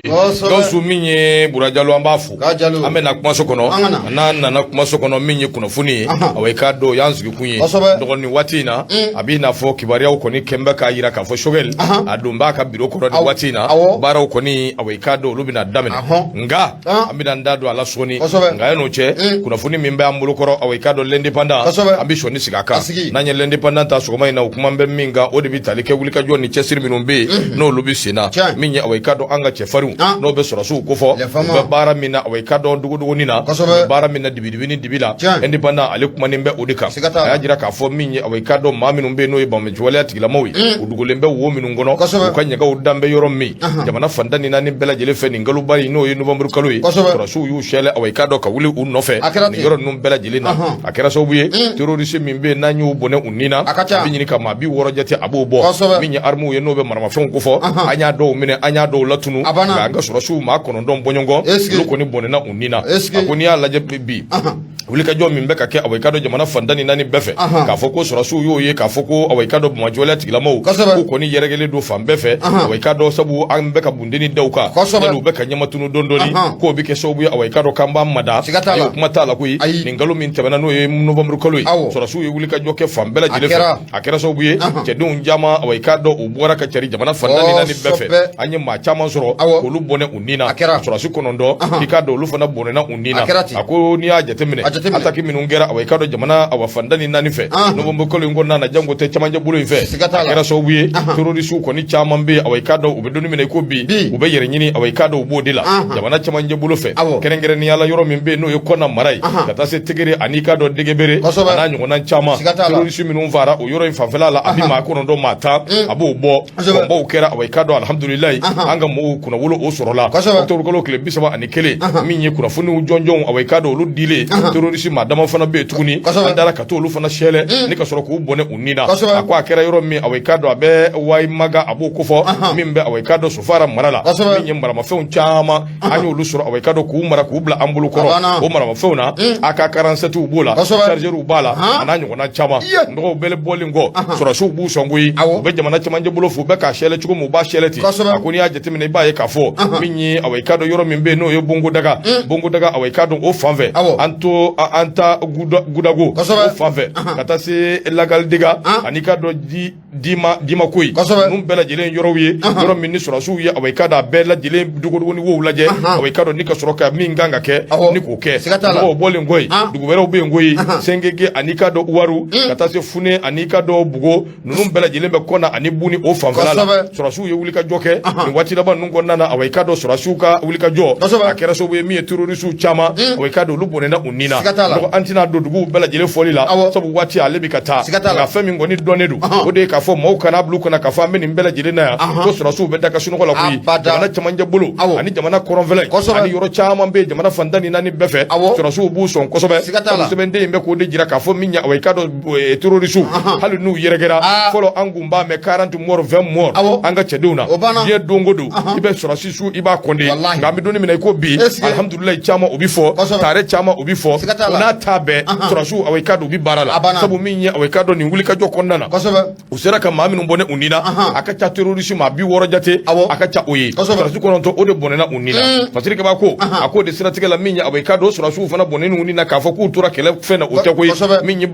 Gawusu, min ye Bura Jalo, an b'a fo. An bɛ na kumaso kɔnɔ. N'an nana kumaso kɔnɔ, min ye kunnafoni ye, awa, i k'a dɔn o y'an sigikun ye. Dɔgɔnin, waati in na, a b'i n'a fɔ kibaruyaw kɔni kɛn bɛ k'a jira k'a fɔ Choguel a don b'a ka biro kɔrɔ nin waati in na. Baaraw kɔni, awa, i k'a dɔn olu bɛna daminɛ, nka an bɛna an da don a la sɔɔni. Nka yan'o cɛ, kunnafoni min bɛ an bolo kɔrɔ, awa, i k'a dɔn, L'Indépendant, an bɛ sɔnni sigi a kan. N'an ye L'Indépendant ta sɔgɔma in na, o kuma bɛ min kan, o de bɛ tali kɛ wulikajɔ ni cɛsiri minnu bɛ yen, n'olu bɛ sen na. Min ye, awa, i k'a dɔn, an ka cɛfarinw, n'o bɛ sɔrɔsiw kofɔ, u bɛ baara min na, awa, i k'a dɔn, dogodogonin na, u bɛ baara min na dibidibi ni dibi la, Indépendant ale kumanen bɛ o de kan. A y'a jira k'a fɔ min ye, awa, i k'a dɔn, maa minnu bɛ yen, n'o ye banbaanciwaleya tigilamaw ye, u dogolen bɛ wo minnu kɔnɔ, u ka ɲɛgɛnw dan bɛ yɔrɔ min, jamana fan tan ni naani bɛɛ lajɛlen fɛ, nin kaloba in, n'o ye novembre kalo ye, sɔrɔsiw y'u sɛlɛ, awa, i k'a dɔn, ka wuli u nɔfɛ nin yɔrɔ ninnu bɛɛ lajɛlen na. A kɛra sababu ye, terroriste min bɛ yen, n'an y'u bɔnɛ u ni na, a bɛ ɲini ka maa 60 jate, a b'o bɔ. Min ye armes ye, n'o bɛ maramafɛnw kofɔ, an y'a dɔw minɛ, an y'a dɔw latunu, nka an ka sɔrɔsiw maa 9 bɔɲɔgɔn, olu kɔni bɔnɛna u ni na. A ko n'i y'a lajɛ bi, wulikajɔ min bɛ ka kɛ, awa, i k'a dɔn, jamana fan tan ni naani bɛɛ fɛ, k'a fɔ ko sɔrɔsiw y'o ye k'a fɔ ko, awa, i k'a dɔn, banbaanciwaleya tigilamaw k'u kɔni yɛrɛkɛlen don fan bɛɛ fɛ, awa, i k'a dɔn, sabu an bɛ ka bunteni da u kan, yanni u bɛ ka ɲɛmatunu dɔɔni dɔɔni, k'o bɛ kɛ sababu ye, awa, i k'a dɔn, k'an b'an mada. Ayi, o kuma t'a la koyi. Nin kalo min tɛmɛna, n'o ye novembre kalo ye, sɔrɔsiw ye wulikajɔ kɛ fan bɛɛ lajɛlen fɛ. A kɛra sababu ye, cɛdenw caman, awa, i k'a dɔn, u bɔra ka cari jamana fan tan ni naani bɛɛ fɛ. An ye maa caman sɔrɔ k'olu bɔnɛ u ni na. Sɔrɔsi 9, i k'a dɔn, olu fana bɔnɛna u ni na. A ko n'i y'a jateminɛ, attaque minnu kɛra, awa, i k'a dɔn, jamana, awa, fan tan ni naani fɛ novembre kalo in kɔnɔna na, janko tɛ cɛmancɛ bolo in fɛ, a kɛra sababu ye, terroriste kɔni caman bɛ yen, awa, i k'a dɔn, u bɛ don min na i ko bi, u bɛ yɛrɛ ɲini, awa, i k'a dɔn, u b'o de la jamana cɛmancɛ bolo fɛ, kɛrɛnkɛrɛnnenya la yɔrɔ min bɛ yen, n'o ye Kɔna mara ye, ka taa se Tegere ani i k'a dɔn Degebere, a n'a ɲɔgɔnna caman. Terroriste minnu fara o yɔrɔ in fanfɛla la, a bɛ maa 9, maa 10, a b'o bɔ. Kɔnbaw kɛra, awa, i k'a dɔn, alihamudulilayi, an ka mɔgɔw kunnawolo o sɔrɔla octobre kalo tile 31. Min ye kunnafoniw jɔnjɔnw, awa, i k'a dɔn, olu dilen, terroriste maa dama fana bɛ yen tuguni, an dara ka t'olu fana sɛlɛ ni ka sɔrɔ k'u bɔnɛ u ni na. A ko a kɛra yɔrɔ min, awa, i k'a dɔn, a bɛ Wayimaga, a b'o kofɔ, min bɛ, awa, i k'a dɔn, Sofara mara la. Min ye maramafɛnw caman, an y'olu sɔrɔ, awa, i k'a dɔn, k'u mara, k'u bila an bolo kɔrɔ. O maramafɛnw na, AK 47 b'o la, chargeur b'a la, a n'a ɲɔgɔnna caman. Nɔgɔw bɛɛ bɔlen kɔ, sɔrɔsiw b'u sɔn koyi, u bɛ jamana cɛmancɛ bolo fɛ, u bɛ k'a sɛlɛ cogo min, u b'a sɛlɛ ten. A ko n'i y'a jateminɛ, i b'a ye k'a fɔ min ye, awa, i k'a dɔn, yɔrɔ min bɛ yen, n'o ye Bongodaga, Bongodaga, awa, i k'a dɔn, o fan fɛ, an to an ta Gudago, o fan fɛ, ka taa se Lagaldega ani k'a dɔn di dima Dimakoyi, ninnu bɛɛ lajɛlen yɔrɔw ye, yɔrɔ min ni sɔrɔsiw ye, awa, i k'a dɔn, a bɛɛ lajɛlen dogodogoni wow lajɛ, awa, i k'a dɔn, ni ka sɔrɔ ka min kan ka kɛ ni k'o kɛ. Mɔgɔw bɔlen kɔ yen, dugu wɛrɛw bɛ yen koyi, Sengege ani k'a dɔn Uwaru, ka taa se Fune ani k'a dɔn Bugo, ninnu bɛɛ lajɛlen bɛ Kɔna ani Buni o fanfɛla la. Sɔrɔsiw ye wulikajɔ kɛ nin waati laban ninnu kɔnɔna na. Awa, i k'a dɔn, sɔrɔsiw ka wulikajɔ, a kɛra sababu ye, min ye terrorisiw caman, awa, i k'a dɔn, olu bɔnɛna u ni na. An tɛna don duguw bɛɛ lajɛlen fɔli la, sabu waati ale bɛ ka taa. Nka fɛn min kɔni dɔnnen don, o de ye k'a fɔ maaw kana bila u kunna k'a fɔ an bɛ nin bɛɛ lajɛlen na yan, ko sɔrɔsiw bɛ da ka sunɔgɔ la koyi. Jamana cɛmancɛ bolo ani jamana kɔrɔnfɛla ani yɔrɔ caman bɛ yen, jamana fan tan ni naani bɛɛ fɛ, sɔrɔsiw b'u sɔn kosɛbɛ. Sɛbɛnden in bɛ k'o de jira k'a fɔ min ye, awa, i k'a dɔn, terrorisiw, hali n'u yɛrɛkɛra fɔlɔ, an kun b'a mɛn 40 morts, 20 morts an ka cɛdenw na. Diɲɛ don o don, i bɛ sɔrɔsi su, i b'a compter. Nka an bɛ don min na i ko bi, alihamudulilayi, caman o bɛ fɔ tare, caman o bɛ fɔ. O n'a ta bɛɛ, sɔrɔsiw, awa, i k'a dɔn, u bɛ baara la, sabu min ye, awa, i k'a dɔn, nin wulikajɔ kɔnɔna na, u sera ka maa minnu bɔnɛ u ni na, a ka ca terroriste maa 60 jate, a ka ca o ye. Sɔrɔsi 9, o de bɔnɛna u ni na. Fasiri Kaba ko a k'o de siratigɛ la, min ye, awa, i k'a dɔn, sɔrɔsiw fana bɔnɛna u ni na, k'a fɔ k'u tora kɛlɛ fɛn na, o tɛ koyi. Min ye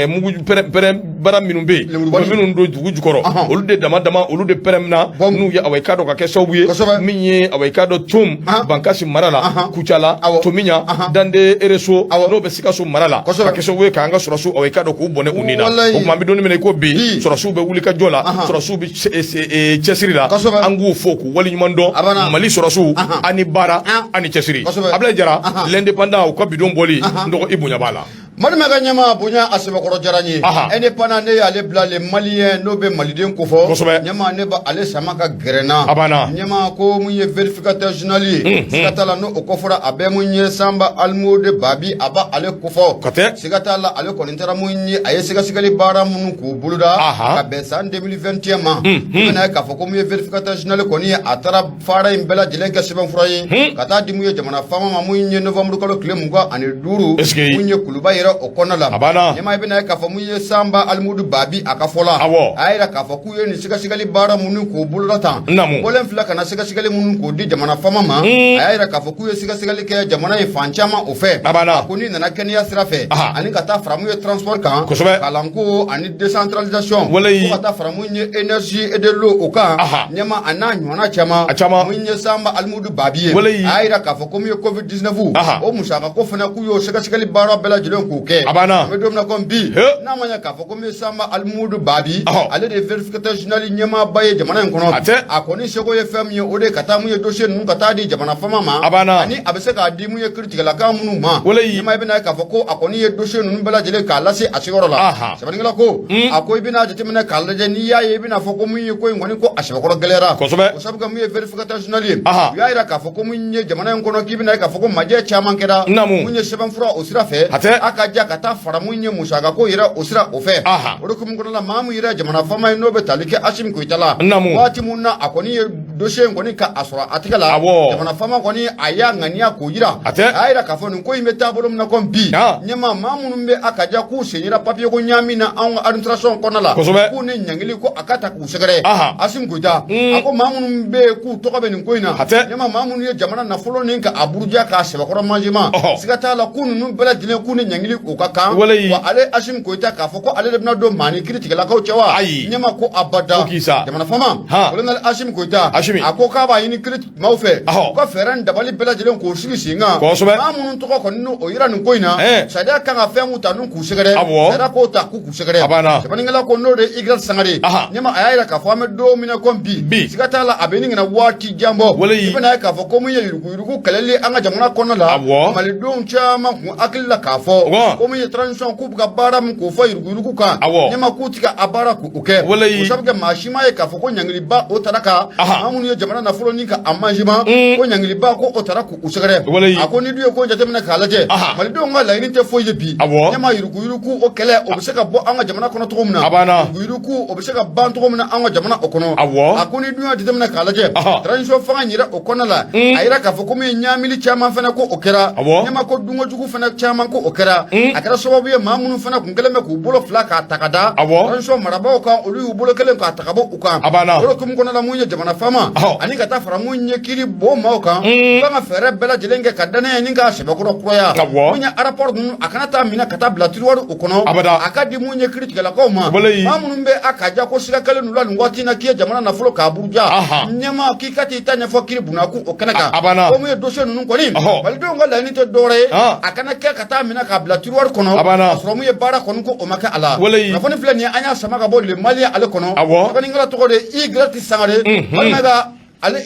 mugu pɛrɛn bara minnu bɛ yen, minnu don dugu jukɔrɔ, olu de dama dama, olu de pɛrɛnna n'u ye, awa, i k'a dɔn, ka kɛ sababu ye, min ye, awa, i k'a dɔn, Tom Bankasi mara la, Kucala, Tomiɲa, Dande Ereso, n'o bɛ Sikaso mara la, ka kɛ sababu ye k'an ka sɔrɔsiw, awa, i k'a dɔn, k'u bɔnɛ u ni na. O tuma, an bɛ don min na i ko bi, sɔrɔsiw bɛ wuli ka jɔ la, sɔrɔsiw bɛ cɛsiri la. An k'u fo k'u waleɲuman dɔn. Mali sɔrɔsiw, ani baara ani cɛsiri. Abulayi Jara, L'Indépendant, u ka bidon bɔli, n dɔgɔ, i bonya b'a la. Mali ka ɲɛma bonya a sɛbɛkɔrɔ diyara n ye. Indépendant, ne y'ale bila Le Malien, n'o bɛ maliden kofɔ. Ɲɛma, ne b'ale sama ka gɛrɛ n na. A banna. Ɲɛma ko mun ye vérificateur général ye, siga t'a la, n'o o kofɔra, a bɛ mun ye Sanba Alimode Babi, a b'ale kofɔ. Ka tɛ. Siga t'a la, ale kɔni taara mun ye, a ye sɛgɛsɛgɛli baara minnu k'u boloda ka bɛn san 2021 ma, i bɛna ye k'a fɔ ko mun ye vérificateur général kɔni ye, a taara fara in bɛɛ lajɛlen kɛ sɛbɛnfura ye ka taa di mun ye jamana faama ma, mun ye novembre kalo tile 25, Est-ce que mun ye Kuluba yɛrɛ. yɛrɛ o kɔnɔna la. A banna. Ɲɛma, i bɛna ye k'a fɔ mun ye Sanba Alimudu Babi a ka fɔ la. A y'a yira k'a fɔ k'u ye nin sɛgɛsɛgɛli baara minnu k'o boloda tan. Naamu. Bɔlen filɛ ka na sɛgɛsɛgɛli minnu k'o di jamana faama ma. A y'a yira k'a fɔ k'u ye sɛgɛsɛgɛli kɛ jamana ye fan caman o fɛ. A banna. A ko n'i nana kɛnɛya sira fɛ. Ani ka taa fara mun ye transport kan. Kalanko ani décentralisation. Walayi. Fo ka taa fara mun ye énergie et de l'eau o kan. Ɲɛma, a n'a ɲɔgɔnna caman. A caman. Mun ye Sanba Alimudu Babi ye. Walayi. A y'a yira k'a fɔ ko mun ye Covid 19. O musaka ko fana k'u y'o sɛgɛsɛgɛli baara bɛɛ lajɛlen k'o kɛ. A banna. An bɛ don min na komi bi. N'a ma ɲɛ k'a fɔ ko min ye Sanba Alimudu Babi. Ale de ye vérificateur général ɲɛmaaba ye jamana in kɔnɔ. A tɛ. A kɔni seko ye fɛn min ye, o de ye ka taa mun ye dossier ninnu ka taa di jamana faama ma. A banna. Ani a bɛ se k'a di mun ye kiiritigɛlaka minnu ma. Walayi. Ɲɛma, i bɛna ye k'a fɔ ko a kɔni ye dossier ninnu bɛɛ lajɛlen k'a lase a seyɔrɔ la. Sɛbɛnnikɛla ko, a ko i bɛna jateminɛ k'a lajɛ, n'i y'a ye i bɛna fɔ ko mun ye ko in kɔni ko a sɛbɛkɔrɔ gɛlɛyara. O sabu kɛ mun ye vérificateur général ye. U y'a yira k'a fɔ ko mun ye jamana in kɔnɔ k'i bɛna ye k'a fɔ ko majɛ caman kɛra. Mun ye sɛbɛnfura o sira fɛ. A tɛ. A ka ja ka taa fara mun ye musaka ko yɛrɛ o sira o fɛ. O de hukumu kɔnɔna la, maa mun yɛrɛ jamana faama ye n'o bɛ tali kɛ Asimi Goyita la. Waati mun na a kɔni ye dossier in kɔni ka a sɔrɔ a tigɛ la. Jamana faama kɔni a y'a ŋaniya k'o yira. A tɛ. A y'a yira k'a fɔ nin ko in bɛ taabolo min na komi bi. Ɲɛma, maa minnu bɛ a ka ja k'u sen yera papier ko ɲaami na anw ka administration kɔnɔna la. K'u ni ɲangili ko a ka ta k'u sɛgɛrɛ. Asimi Goyita a ko maa minnu bɛ yen k'u tɔgɔ bɛ nin ko in na. A tɛ. Ɲɛma, maa minnu ye jamana nafolo nin ka a buruja k'a sɛbɛkɔrɔ manjema. Siga t'a la k'u ninnu bɛɛ lajɛlen k'u ni ɲangili o ka kan. Walayi. Wa ale Asimi Goyita k'a fɔ ko ale de bɛna don maa ni kiiritigɛlakaw cɛ wa? Ayi. Ɲɛma ko abada. Ko k'i sa. Jamana faama. Colonel Asimi Goyita. Asimi. A ko k'a b'a ɲini kiiri maaw fɛ. U ka fɛɛrɛ ni dabali bɛɛ lajɛlen k'o sigi sen kan. Maa minnu tɔgɔ kɔni n'o o yira nin ko in na. Sariya kan ka fɛn mun ta n'u k'u sɛgɛrɛ. Sariya k'o ta k'u k'u sɛgɛrɛ. A banna. Sɛbɛnnikɛla ko n'o de ye Ignace Sangare. Ɲɛma, a y'a yira k'a fɔ an bɛ don min na komi bi. Bi. Siga t'a la a bɛ ɲini ka na waati jan bɔ. Walayi. I bɛna ye k'a fɔ ko mun ye yuruguyurugu kɛlɛli an ka jamana kɔnɔ la. Malidenw caman kun hakili la k'a fɔ. Ko mun ye transition k'u bɛ ka baara min k'o fɔ yuruguyurugu kan. Ɲɛma, k'u ti ka a baara k'o kɛ. Walayi. O sabu kɛ maa si ma ye k'a fɔ ko ɲangiliba o tara ka. Maa minnu ye jamana nafolo ni ka a manjima. Ko ɲangiliba ko o tara k'u sɛgɛrɛ. Walayi. A ko ni dun ye ko jateminɛ k'a lajɛ. Malidenw ka laɲini tɛ foyi ye bi. Ɲɛma, yuruguyurugu o kɛlɛ o bɛ se ka bɔ an ka jamana kɔnɔ cogo min na. A banna. Yuruguyurugu o bɛ se ka ban cogo min na an ka jamana o kɔnɔ. A ko ni dun y'a jateminɛ k'a lajɛ. Transition fanga in yɛrɛ o kɔnɔna la. A yira k'a fɔ ko min ye ɲaamili caman fana ko o kɛra. Ɲɛma, ko dunkojugu fana caman ko o kɛra. A kɛra sababu ye maa minnu fana kun kɛlen bɛ k'u bolo fila k'a ta ka da. Transition marabaaw kan, olu y'u bolo kelen k'a ta ka bɔ u kan. A banna. O de hukumu kɔnɔna la, mun ye jamana faama. Ani ka taa fara mun ye kiiri bon maaw kan. U kan ka fɛɛrɛ bɛɛ lajɛlen kɛ ka danaya nin k'a sɛbɛkɔrɔ kuraya. Mun ye rapport ninnu a kana taa minɛ ka taa bila tiroir o kɔnɔ. Abada. A ka di mun ye kiiritigɛlakaw ma. Walayi. Maa minnu bɛ a ka ja ko siga kɛlen d'u la nin waati in na k'i ye jamana nafolo k'a buruja. Ɲɛma, k'i ka t'i ta ɲɛfɔ kiiri bunakun o kɛnɛ kan. A banna. Ko mun ye dossier ninnu kɔni. Malidenw ka laɲini tɛ dɔwɛrɛ ye. A kana kɛ ka taa minɛ k'a bila tiroir kɔnɔ. A banna. K'a sɔrɔ mun ye baara kɔni ko o ma kɛ a la. Walayi. Kunnafoni filɛ nin ye, an y'a sama ka bɔ Le Malien ale kɔnɔ. Sɛbɛnnikɛla tɔgɔ de ye Ignace Sangare. Walima ka ale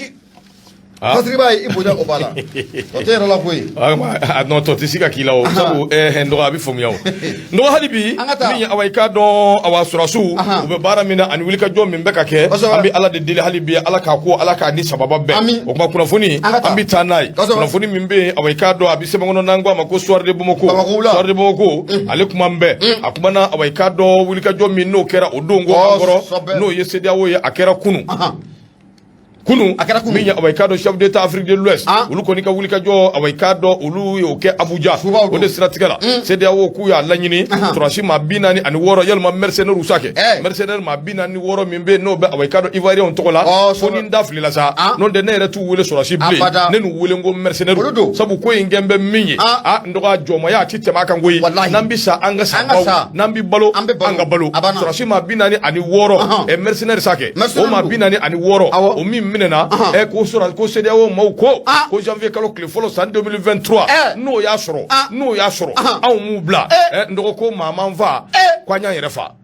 Fasiriba ye i bonya o b'a la. O tɛ yɛrɛ la koyi. A non, tɔ tɛ se ka k'i la o, sabu n dɔgɔ a bɛ faamuya o. N dɔgɔ, hali bi An ka taa. min ye awa i k'a dɔn awa sɔrɔsiw u bɛ baara min na ani wulikajɔ min bɛ ka kɛ, an bɛ Ala de deli hali bi Ala k'a ko Ala k'a ni sababa bɛn. Amin. O kuma kunnafoni An ka taa. an bɛ taa n'a ye. Kunnafoni min bɛ yen, awa i k'a dɔn a bɛ sɛbɛn kɔnɔ n'an ko a ma ko Soir de Bamako. Bamako wula. Soir de Bamako ale kuma bɛ a kumana awa i k'a dɔn wulikajɔ min n'o kɛra o don ko an kɔrɔ n'o ye CEDEAO ye, a kɛra kunun. Kunun A kɛra kunun. Min ye awa i k'a dɔn chef d'état Afrique de l'Ouest olu kɔni ka wulikajɔ, awa i k'a dɔn olu y'o kɛ Abuja. Subaw don. O de siratigɛ la, CEDEAO k'u y'a laɲini sɔrɔdasi maa 46, yalima mercenaires sa kɛ mercenaires maa 46 min bɛ yen n'o bɛ awa i k'a dɔn Ivoirien tɔgɔ la, fo ni n da filila sa, n'o tɛ ne yɛrɛ t'u wele sɔrɔdasi bilen, Abada. ne n'u wele n ko mercenaires. Olu don. Sabu ko in kɛn bɛ min ye, a n dɔgɔ jɔnmaya a ti tɛmɛ a kan koyi. Walahi. N'an bɛ sa, an ka sa, An ka bawo sa. n'an bɛ balo, An bɛ balo. an ka balo. A banna. Sɔrɔdasi maa 46, mercenaires sa kɛ, Mercenaires o maa don. 46, o min minɛna, ko sɔrɔ ko CEDEAO maaw ko ko janvier kalo tile fɔlɔ san 2023, n'o y'a sɔrɔ n'o y'a sɔrɔ anw m'u bila, n dɔgɔ ko maa m'an fa ko an y'an yɛrɛ fa.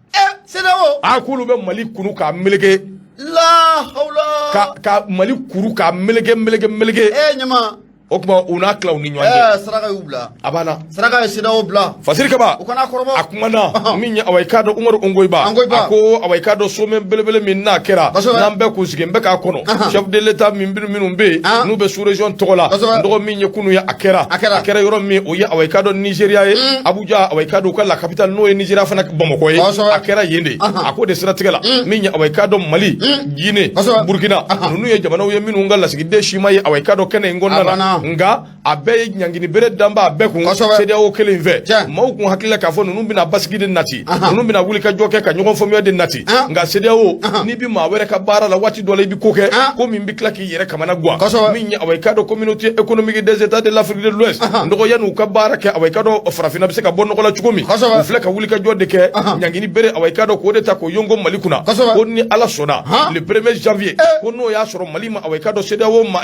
CEDEAO. A k'olu bɛ Mali kunu k'a meleke. La hawla. Ka Mali kuru k'a meleke meleke meleke. Ɲama. O tuma u n'a tila u ni ɲɔgɔn cɛ. Saraka y'u bila. A banna. Saraka ye CEDEAO bila. Fasiri Kaba. U kana kɔrɔbɔ. A kumana min ye awa i k'a dɔn Umaru Ongoyiba. Ongoyiba. A ko awa i k'a dɔn sommet belebele min n'a kɛra. N'an bɛɛ kun sigi n bɛ k'a kɔnɔ. Chef de l'État min minnu bɛ yen n'u bɛ sous région tɔgɔ la. N dɔgɔ min ye kunun ye a kɛra. A kɛra. A kɛra yɔrɔ min o ye awa i k'a dɔn Nigéria ye. Abuja, awa i k'a dɔn u ka la capitale n'o ye Nigéria fana Bamakɔ ye. A kɛra yen de. A ko de siratigɛ la min ye awa i k'a dɔn Mali, Guinée, Burkina ninnu ye jamanaw ye minnu ka lasigiden si ma ye awa i k'a dɔn kɛnɛ in kɔnɔna na. Nka A bɛɛ ye ɲangini bere danba a bɛɛ kun CEDEAO kelen in fɛ. Maaw kun hakili la k'a fɔ ninnu bɛna basigi de nati, ninnu bɛna wuli ka jɔ kɛ ka ɲɔgɔn faamuya de nati. Nka CEDEAO, n'i bɛ maa wɛrɛ ka baara la, waati dɔ la i bɛ ko kɛ ko min bɛ tila k'i yɛrɛ kamana gan. Min ye, awa, i k'a dɔn, Communauté économique des États de l'Afrique de l'Ouest, n dɔgɔ, yan'u ka baara kɛ, awa, i k'a dɔn, farafinna bɛ se ka bɔ nɔgɔ la cogo min, u filɛ ka wuli ka jɔ de kɛ, ɲangini bere, awa, i k'a dɔn, k'o de ta k'o yongo Mali kunna, ko ni Ala sɔnna, le 1er janvier, ko n'o y'a sɔrɔ Mali ma, awa, i k'a dɔn, CEDEAO ma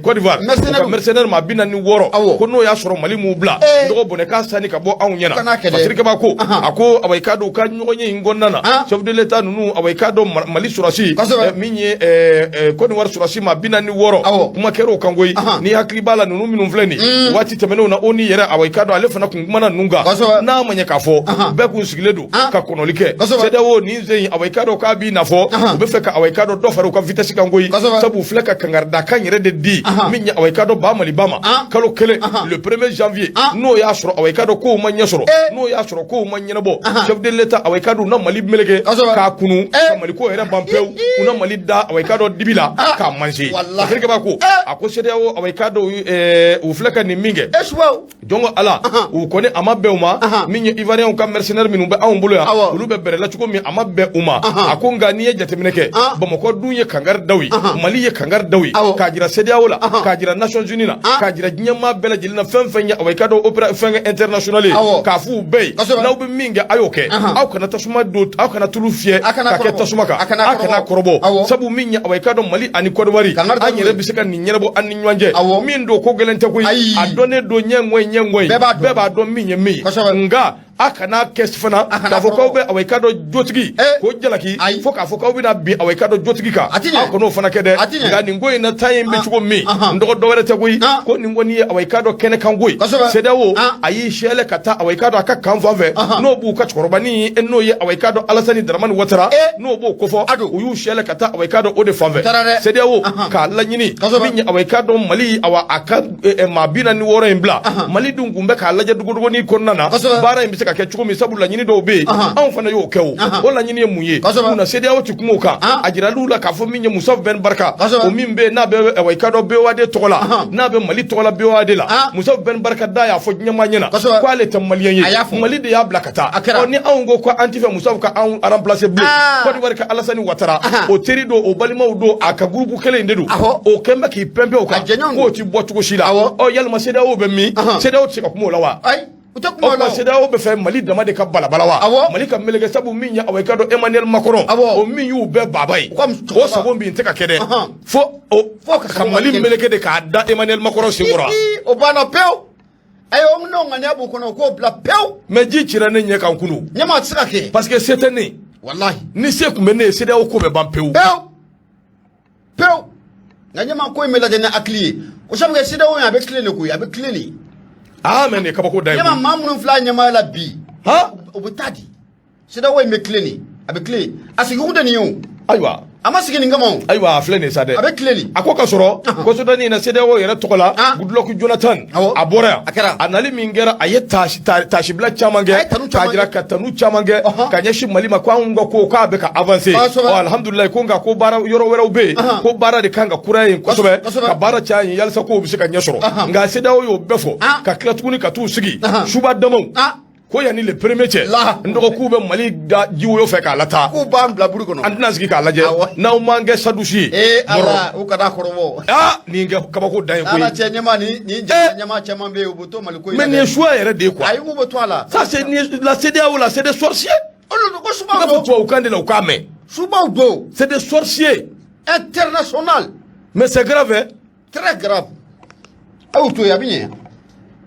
Côte d'Ivoire u ka mercenaire maa 46, ko n'o y'a sɔrɔ Mali m'u bila, n dɔgɔ, bɔnɛ k'a sani ka bɔ anw ɲɛna. Fasirikɛba ko, a ko, awa, i k'a dɔn, u ka ɲɔgɔnye in kɔnɔna na, chef de l'État ninnu, awa, i k'a dɔn, Mali sɔrɔsi min ye Côte d'Ivoire sɔrɔsi maa 46, kuma kɛra o kan koyi. Ni hakili b'a la, ninnu minnu filɛ nin waati tɛmɛnenw na, o ni yɛrɛ, awa, i k'a dɔn, ale fana kun kumana ninnu kan, n'a ma ɲɛ k'a fɔ bɛɛ kun sigilen don ka kɔnɔli kɛ. CEDEAO nin sen in, awa, i k'a dɔn k'a b'i n'a fɔ u bɛ fɛ ka, awa, i k'a dɔn, dɔ fara u ka vitesse kan koyi, sabu u filɛ ka kangaridakan yɛrɛ de di min ye, awa, i k'a dɔn, ba Maliba ma kalo kelen, le 1er janvier, n'o y'a sɔrɔ, awa, i k'a dɔn, kow ma ɲɛ sɔrɔ, n'o y'a sɔrɔ kow ma ɲɛnabɔ, chef de l'État, awa, i k'a dɔn, u na Mali meleke k'a kunu ka Mali ko yɛrɛ ban pewu, u na Mali da, awa, i k'a dɔn, dibi la k'a manse. Afirikɛba ko, a ko CEDEAO, awa, i k'a dɔn, u filɛ ka nin min kɛ, jɔn ko Ala, u kɔni a ma bɛn u ma. Min ye Ivoirien ka mercenaire minnu bɛ anw bolo yan, olu bɛ bɛrɛ la cogo min, a ma bɛn u ma. A ko nka n'i ye jateminɛ kɛ, Bamakɔ dun ye kangari daw ye, Mali ye kangari daw ye, k'a jira CEDEAO la, k'a jira Nations Unies la, k'a jira diɲɛmaa bɛɛ lajɛlen na, fɛn fɛn ye, awa, i k'a dɔn, opéra fɛn international ye, k'a f'u bɛɛ ye, n'aw bɛ min kɛ, a y'o kɛ, aw kana tasuma don, aw kana tulu fiyɛ ka kɛ tasuma kan, aw kana kɔrɔbɔ, sabu min ye, awa, i k'a dɔn, Mali ani Côte d'Ivoire, an yɛrɛ bɛ se ka nin ɲɛnabɔ an ni ɲɔgɔn cɛ. Min don, ko gɛlɛn tɛ koyi, a dɔnnen don, ɲɛ ŋɔyi ɲɛ ŋɔyi, bɛɛ b'a dɔn min ye min ye. Nka a kana kɛ fana k'a fɔ k'aw bɛ, awa, i k'a dɔn, jotigi k'o jalaki fo k'a fɔ k'aw bɛna bin, awa, i k'a dɔn, jotigi kan, aw kan'o fana kɛ dɛ. Nka nin ko in na, taa in bɛ cogo min, n dɔgɔ, dɔ wɛrɛ tɛ koyi, ko nin kɔni ye, awa, i k'a dɔn, kɛnɛ kan ko ye. CEDEAO a y'i sɛlɛ ka taa, awa, i k'a dɔn, a ka kan fan fɛ, n'o b'u ka cɛkɔrɔbanin, n'o ye, awa, i k'a dɔn, Alasani Daramani Watara, n'o b'o kofɔ, u y'u sɛlɛ ka taa, awa, i k'a dɔn, o de fan fɛ. CEDEAO k'a laɲini min ye, awa, i k'a dɔn, Mali, awa, a ka maa 46 in bila. Mali dun kun bɛ k'a lajɛ dogodogonin kɔnɔna na, baara in bɛ se ka kɛ cogo min, sabu laɲini dɔw bɛ yen, anw fana y'o kɛ. O laɲini ye mun ye? Munna CEDEAO ti kuma o kan? A jiral'u la k'a fɔ min ye Musa Ben Barka, o min bɛ yen n'a bɛ, awa, i k'a dɔn, BOAD tɔgɔ la, n'a bɛ Mali tɔgɔ la BOAD la, Musa Ben Barka da y'a fɔ diɲɛmaa ɲɛna k'ale tɛ maliyɛn ye, Mali de y'a bila ka taa. Ɔ, ni anw ko ko an tɛ fɛ Musa ka anw remplacer bilen, Côte d'Ivoire ka Alassane Ouattara, o teri don, o balimaw don, a ka groupe kelen in de don, o kɛn bɛ k'i pɛnpɛn o kan k'o ti bɔ cogo si la. Ɔ, yalima CEDEAO bɛ min? CEDEAO tɛ se ka kuma o la wa? U tɛ kuma o la. CEDEAO bɛ fɛ Mali dama de ka balabala wa? Mali ka meleke, sabu min ye, awa, i k'a dɔn, Emmanuel Macron, o min y'u bɛɛ baba ye, o sago min tɛ ka kɛ dɛ, fo o ka Mali meleke de k'a da Emmanuel Macron senkɔrɔ. O banna pewu. Ayi, o n'o ŋaniya b'u kɔnɔ, u k'o bila pewu. Mais ji cira ne ɲɛ kan kunu. Ɲɛmaa tɛ se ka kɛ. Parce que se tɛ ne ye. Walahi. Ni se tun bɛ ne ye, CEDEAO ko bɛ ban pewu. Pewu pewu. Nka ɲɛmaa, ko in bɛ lajɛ ni hakili ye, o sabu kɛ CEDEAO in, a bɛ tilen de koyi, a bɛ tilen de. Aa, mais nin ye kabako da ye. Ɲɛmaa, maa minnu filɛ ɲɛmaaya la bi, o bɛ taa di. CEDEAO in bɛ tilen de, a bɛ tilen, a sigikun tɛ nin ye o. Ayiwa. A ma sigi nin kama o. Ayiwa, a filɛ nin ye sa dɛ. A bɛ tilen de. A ko ka sɔrɔ kɔsɔdani in na, CEDEAO yɛrɛ tɔgɔ la, Goodluck Jonathan, a bɔra yan. A kɛra. A nali min kɛra, a ye taasibila caman kɛ, k'a jira ka tanu caman kɛ ka ɲɛsin Mali ma, ko anw ka ko k'a bɛ ka avancer. Ɔ, alhamdulilayi, ko nka ko baara yɔrɔ wɛrɛw bɛ yen, ko baara de kan ka kura yen kosɛbɛ, ka baara caya yen yalisa kow bɛ se ka ɲɛ sɔrɔ. Nka CEDEAO y'o bɛɛ fɔ ka tila tuguni ka t'u sigi suba damaw ko yanni le premier cɛ, n dɔgɔ, k'u bɛ Mali da jiwoyo fɛ k'a lataa. K'u b'an bila buru kɔnɔ. An tɛna sigi k'a lajɛ n'aw m'an kɛ sadusi ye. Ee Ala, u kana kɔrɔbɔ. Aa, nin kɛ kabako dan ye koyi. Ala cɛ, ɲɛmaa, ni ɲɛmaa caman bɛ yen, u bɛ to Mali ko in na. Mais nin ye choix yɛrɛ de ye quoi. Ayi, k'u bɛ to a la. Ça c'est la CEDEAO là, c'est des sorciers. Olu ko subaw don. I b'a fɔ tubabukan de la, u k'a mɛn. Subaw don. C'est des sorciers. International. Mais c'est grave hein. Très grave. A y'u to yen, a bɛ ɲɛ.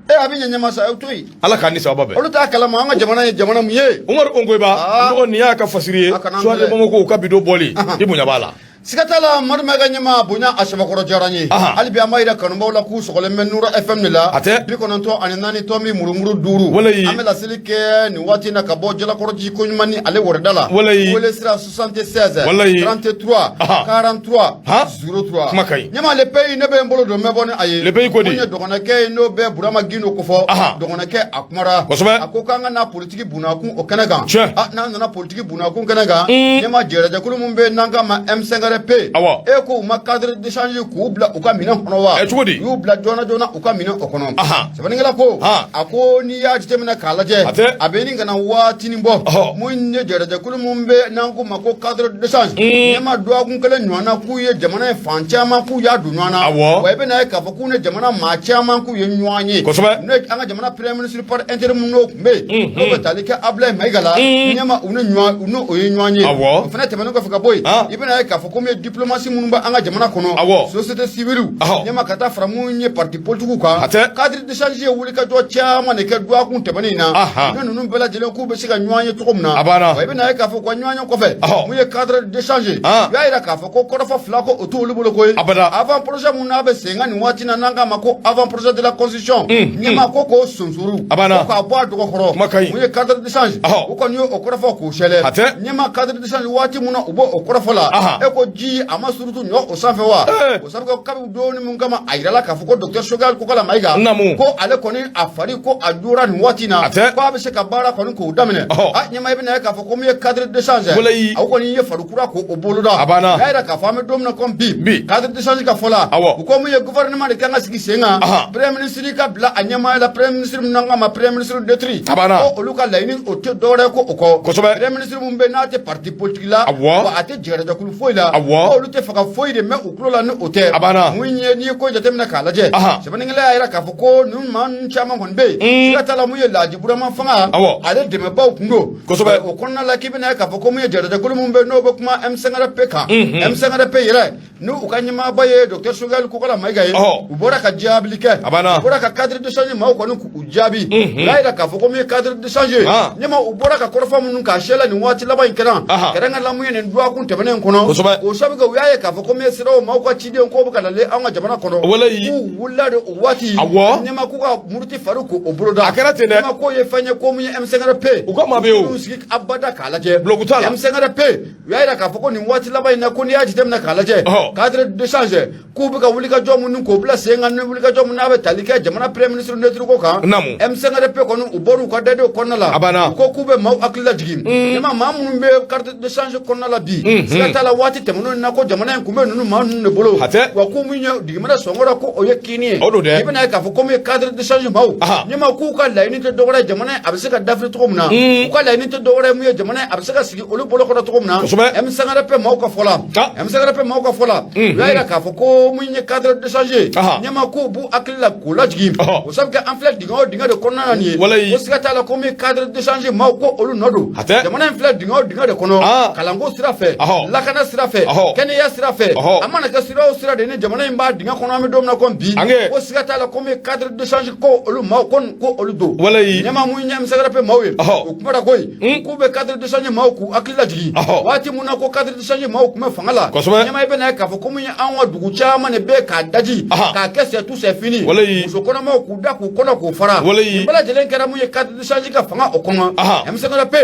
E, a bɛ ɲɛ ɲɛma sa, a y'u to yen. Ala k'an ni sababa bɛn. Olu t'a kalama an ka jamana ye jamana mun ye. Umaru Ongoyiba, n dɔgɔ, nin y'a ka fasiri ye. Soir de Bamako, u ka bidon bɔli, i bonya b'a la. Siga t'a la, Madu Mayiga ɲɛma bonya a sɛbɛkɔrɔ diyara n ye. Hali bi an b'a yira kanubaw la k'u sɔgɔlen bɛ Nura FM de la. A tɛ. 94.5. Walayi. An bɛ laseli kɛ nin waati in na ka bɔ Jalakɔrɔji koɲuman ni ale wɛrɛda la. Walayi. Wele sira 76. Walayi. 33. 43. 03. Kuma ka ɲi. Ɲɛma, Le Pays, ne bɛ n bolo don n bɛ bɔ ni a ye. Le Pays ko di? Mun ye dɔgɔnɔkɛ ye, n'o bɛ Burama Gindo kofɔ. Dɔgɔnɔkɛ a kumara. Kosɛbɛ. A ko k'an ka na politiki bunakun o kɛnɛ kan. Tiɲɛ. N'an nana politiki bunakun kɛnɛ kan. Ɲɛma, jɛrɛjɛkulu min bɛ yen n'an k'a ma M5 M5RP, Awɔ. E ko u ma cadre d'échange k'u bila u ka minɛn kɔnɔ wa? Ɛ, cogo di? U y'u bila joona joona u ka minɛn o kɔnɔ. Sɛbɛnnikɛla ko, a ko n'i y'a jateminɛ k'a lajɛ, A tɛ. a bɛ ɲini ka na waatinin bɔ, mun ye jɛrɛjɛkulu mun bɛ n'an k'o ma ko cadre d'échange, ɲɛma dɔgɔkun kelen ɲɔgɔn na, k'u ye jamana in fan caman k'u y'a don ɲɔgɔn na. Wa i bɛna ye k'a fɔ k'u ni jamana maa caman k'u ye ɲɔgɔn ye. N'o ye an ka jamana premier ministre par intérim n'o tun bɛ yen, n'o bɛ tali kɛ Abdoulaye Maïga la, ɲɛma u ni ɲɔgɔn u n'o ye ɲɔgɔn ye. O fana tɛmɛnen kɔfɛ ka bɔ yen, i bɛna ye k'a fɔ ko min ye diplomatie minnu bɛ an ka jamana kɔnɔ, société civile, ɲɛma ka taa fara mun ye parti politique kan, A tɛ. cadre d'échange ye wulikajɔ caman de kɛ dɔgɔkun tɛmɛnen in na. U ni ninnu bɛɛ lajɛlen k'u bɛ se ka ɲɔgɔn ye cogo min na. A banna. Wa i bɛna ye k'a fɔ u ka ɲɔgɔn ye kɔfɛ, mun ye cadre d'échange, u y'a yira k'a fɔ ko kɔrɔfɔ fila ko o t'olu bolo koyi. Abada. Avant projet mun n'a bɛ sen kan nin waati na, n'an k'a ma ko avant projet de la constitution, ɲɛma ko k'o sonsoro, A banna. ko k'a bɔ a dɔgɔ kɔrɔ. Kuma ka ɲi. Mun ye cadre d'échange, u kɔni ye o kɔrɔfɔ k'o sɛlɛ. A tɛ. Ɲɛma cadre d'échange, waati mun na u b'o o kɔrɔfɔ la, e ko ji a ma surutu ɲɔ o sanfɛ wa? O sabu kɛ kabi don min kama a yirala k'a fɔ ko docteur Choguel Kokalla Maïga, ko ale kɔni a fari ko a jora nin waati in na, A tɛ. ko a bɛ se ka baara kɔni k'o daminɛ. A ɲɛma, i bɛna ye k'a fɔ ko min ye cadre d'échange, aw kɔni ye fari kura k'o boloda. A banna. U y'a yira k'a fɔ an bɛ don min na komi bi, Bi. cadre d'échange ka fɔ la, u ko min ye gouvernement de kan ka sigi sen kan, premier ministre ka bila a ɲɛmaaya la, premier ministre min n'an k'a ma premier ministre neutre, A banna. ko olu ka laɲini o tɛ dɔwɛrɛ ye ko o kɔ. Premier ministre mun bɛ n'a tɛ parti politique la, wa a tɛ jɛrɛjɛkulu foyi la, ko olu tɛ fɛ ka foyi de mɛn u tulo la ni o tɛ. A banna. Mun ye n'i ye ko jateminɛ k'a lajɛ, sɛbɛnnikɛla y'a yira k'a fɔ ko ninnu maa ninnu caman kɔni bɛ yen, siga t'a la mun ye Laji Burama fanga, ale dɛmɛbaaw kun don. O kɔnɔna la, k'i bɛna ye k'a fɔ ko mun ye jɛrɛjɛkulu mun bɛ yen n'o bɛ kuma M5RP kan, M5RP yɛrɛ n'u u ka ɲɛmaaba ye docteur Choguel Kokalla Maïga ye, u bɔra ka jaabili kɛ, A banna. u bɔra ka cadre d'échange maaw kɔni k'u jaabi. U y'a yira k'a fɔ ko min ye cadre d'échange, ɲɛma u bɔra ka kɔrɔfɔ minnu k'a sɛla nin waati laban in kɛra, kɛrɛnkɛrɛn la mun ye nin dɔgɔkun tɛmɛnen kɔnɔ, o sabu kɛ u y'a ye k'a fɔ ko min ye CEDEAO maaw ka ciden k'o bɛ ka nalen an ka jamana kɔnɔ, k'u wulila de o waati, ɲɛma k'u ka muruti fari k'o boloda. A kɛra ten dɛ. Ɲɛma k'o ye fɛn ye ko min ye M5RP, U ka maa bɛ yen o. u sigi abada k'a lajɛ. Bloc t'a la. M5RP, u y'a yira k'a fɔ ko nin waati laban in na, ko n'i y'a jateminɛ k'a lajɛ, cadre d'échange k'u bɛ ka wulikajɔ minnu k'o bila sen kan, ni wulikajɔ min n'a bɛ tali kɛ jamana premier ministre neutre ko kan, M5RP kɔni u bɔr'u ka dadenw kɔnɔna la. A banna. U ko k'u bɛ maaw hakili lajigin. Ɲɛma maa minnu bɛ cadre d'échange kɔnɔna la bi, siga t'a la waati tɛmɛnenw na ko jamana in tun bɛ ninnu maa ninnu de bolo. A tɛ. Wa k'u min ye digimɛrɛ sɔngɔ ko o ye kini ye. O don dɛ. I bɛna ye k'a fɔ ko min ye cadre d'échange maaw, ɲɛma k'u ka laɲini tɛ dɔwɛrɛ ye jamana in a bɛ se ka dafiri cogo min na, u ka laɲini tɛ dɔwɛrɛ ye mun ye jamana in a bɛ se ka sigi olu bolo kɔrɔ cogo min na. M5RP maaw ka fɔ la, M5RP maaw ka fɔ la, u y'a yira k'a fɔ ko mun ye cadre d'échange, ɲɛma k'u b'u hakili la k'u lajigin. O sabu kɛ an filɛ dingɛ o dingɛ de kɔnɔna na nin ye, ko siga t'a la ko min ye cadre d'échange maaw ko olu nɔ don. A tɛ. Jamana in filɛ dingɛ o dingɛ de kɔnɔ, kalanko sira fɛ, lakana sira fɛ, kɛnɛya sira fɛ, a mana kɛ sira o sira de ni jamana in b'a dingɛ kɔnɔ an bɛ don min na komi bi, ko siga t'a la ko min ye cadre d'échange ko olu maaw ko olu don. Ɲɛma mun ye M5RP maaw ye, u kumara koyi, k'u bɛ cadre d'échange maaw k'u hakili lajigin. Waati mun na ko cadre d'échange maaw tun bɛ fanga la, ɲɛma i bɛna ye k'a fɔ ko mun ye an ka dugu caman de bɛ k'a daji, k'a kɛ c'est tout, c'est fini, muso kɔnɔmaw k'u da k'u kɔnɔ k'u fara. Nin bɛɛ lajɛlen kɛra mun ye cadre d'échange ka fanga o kɔnɔ. M5RP,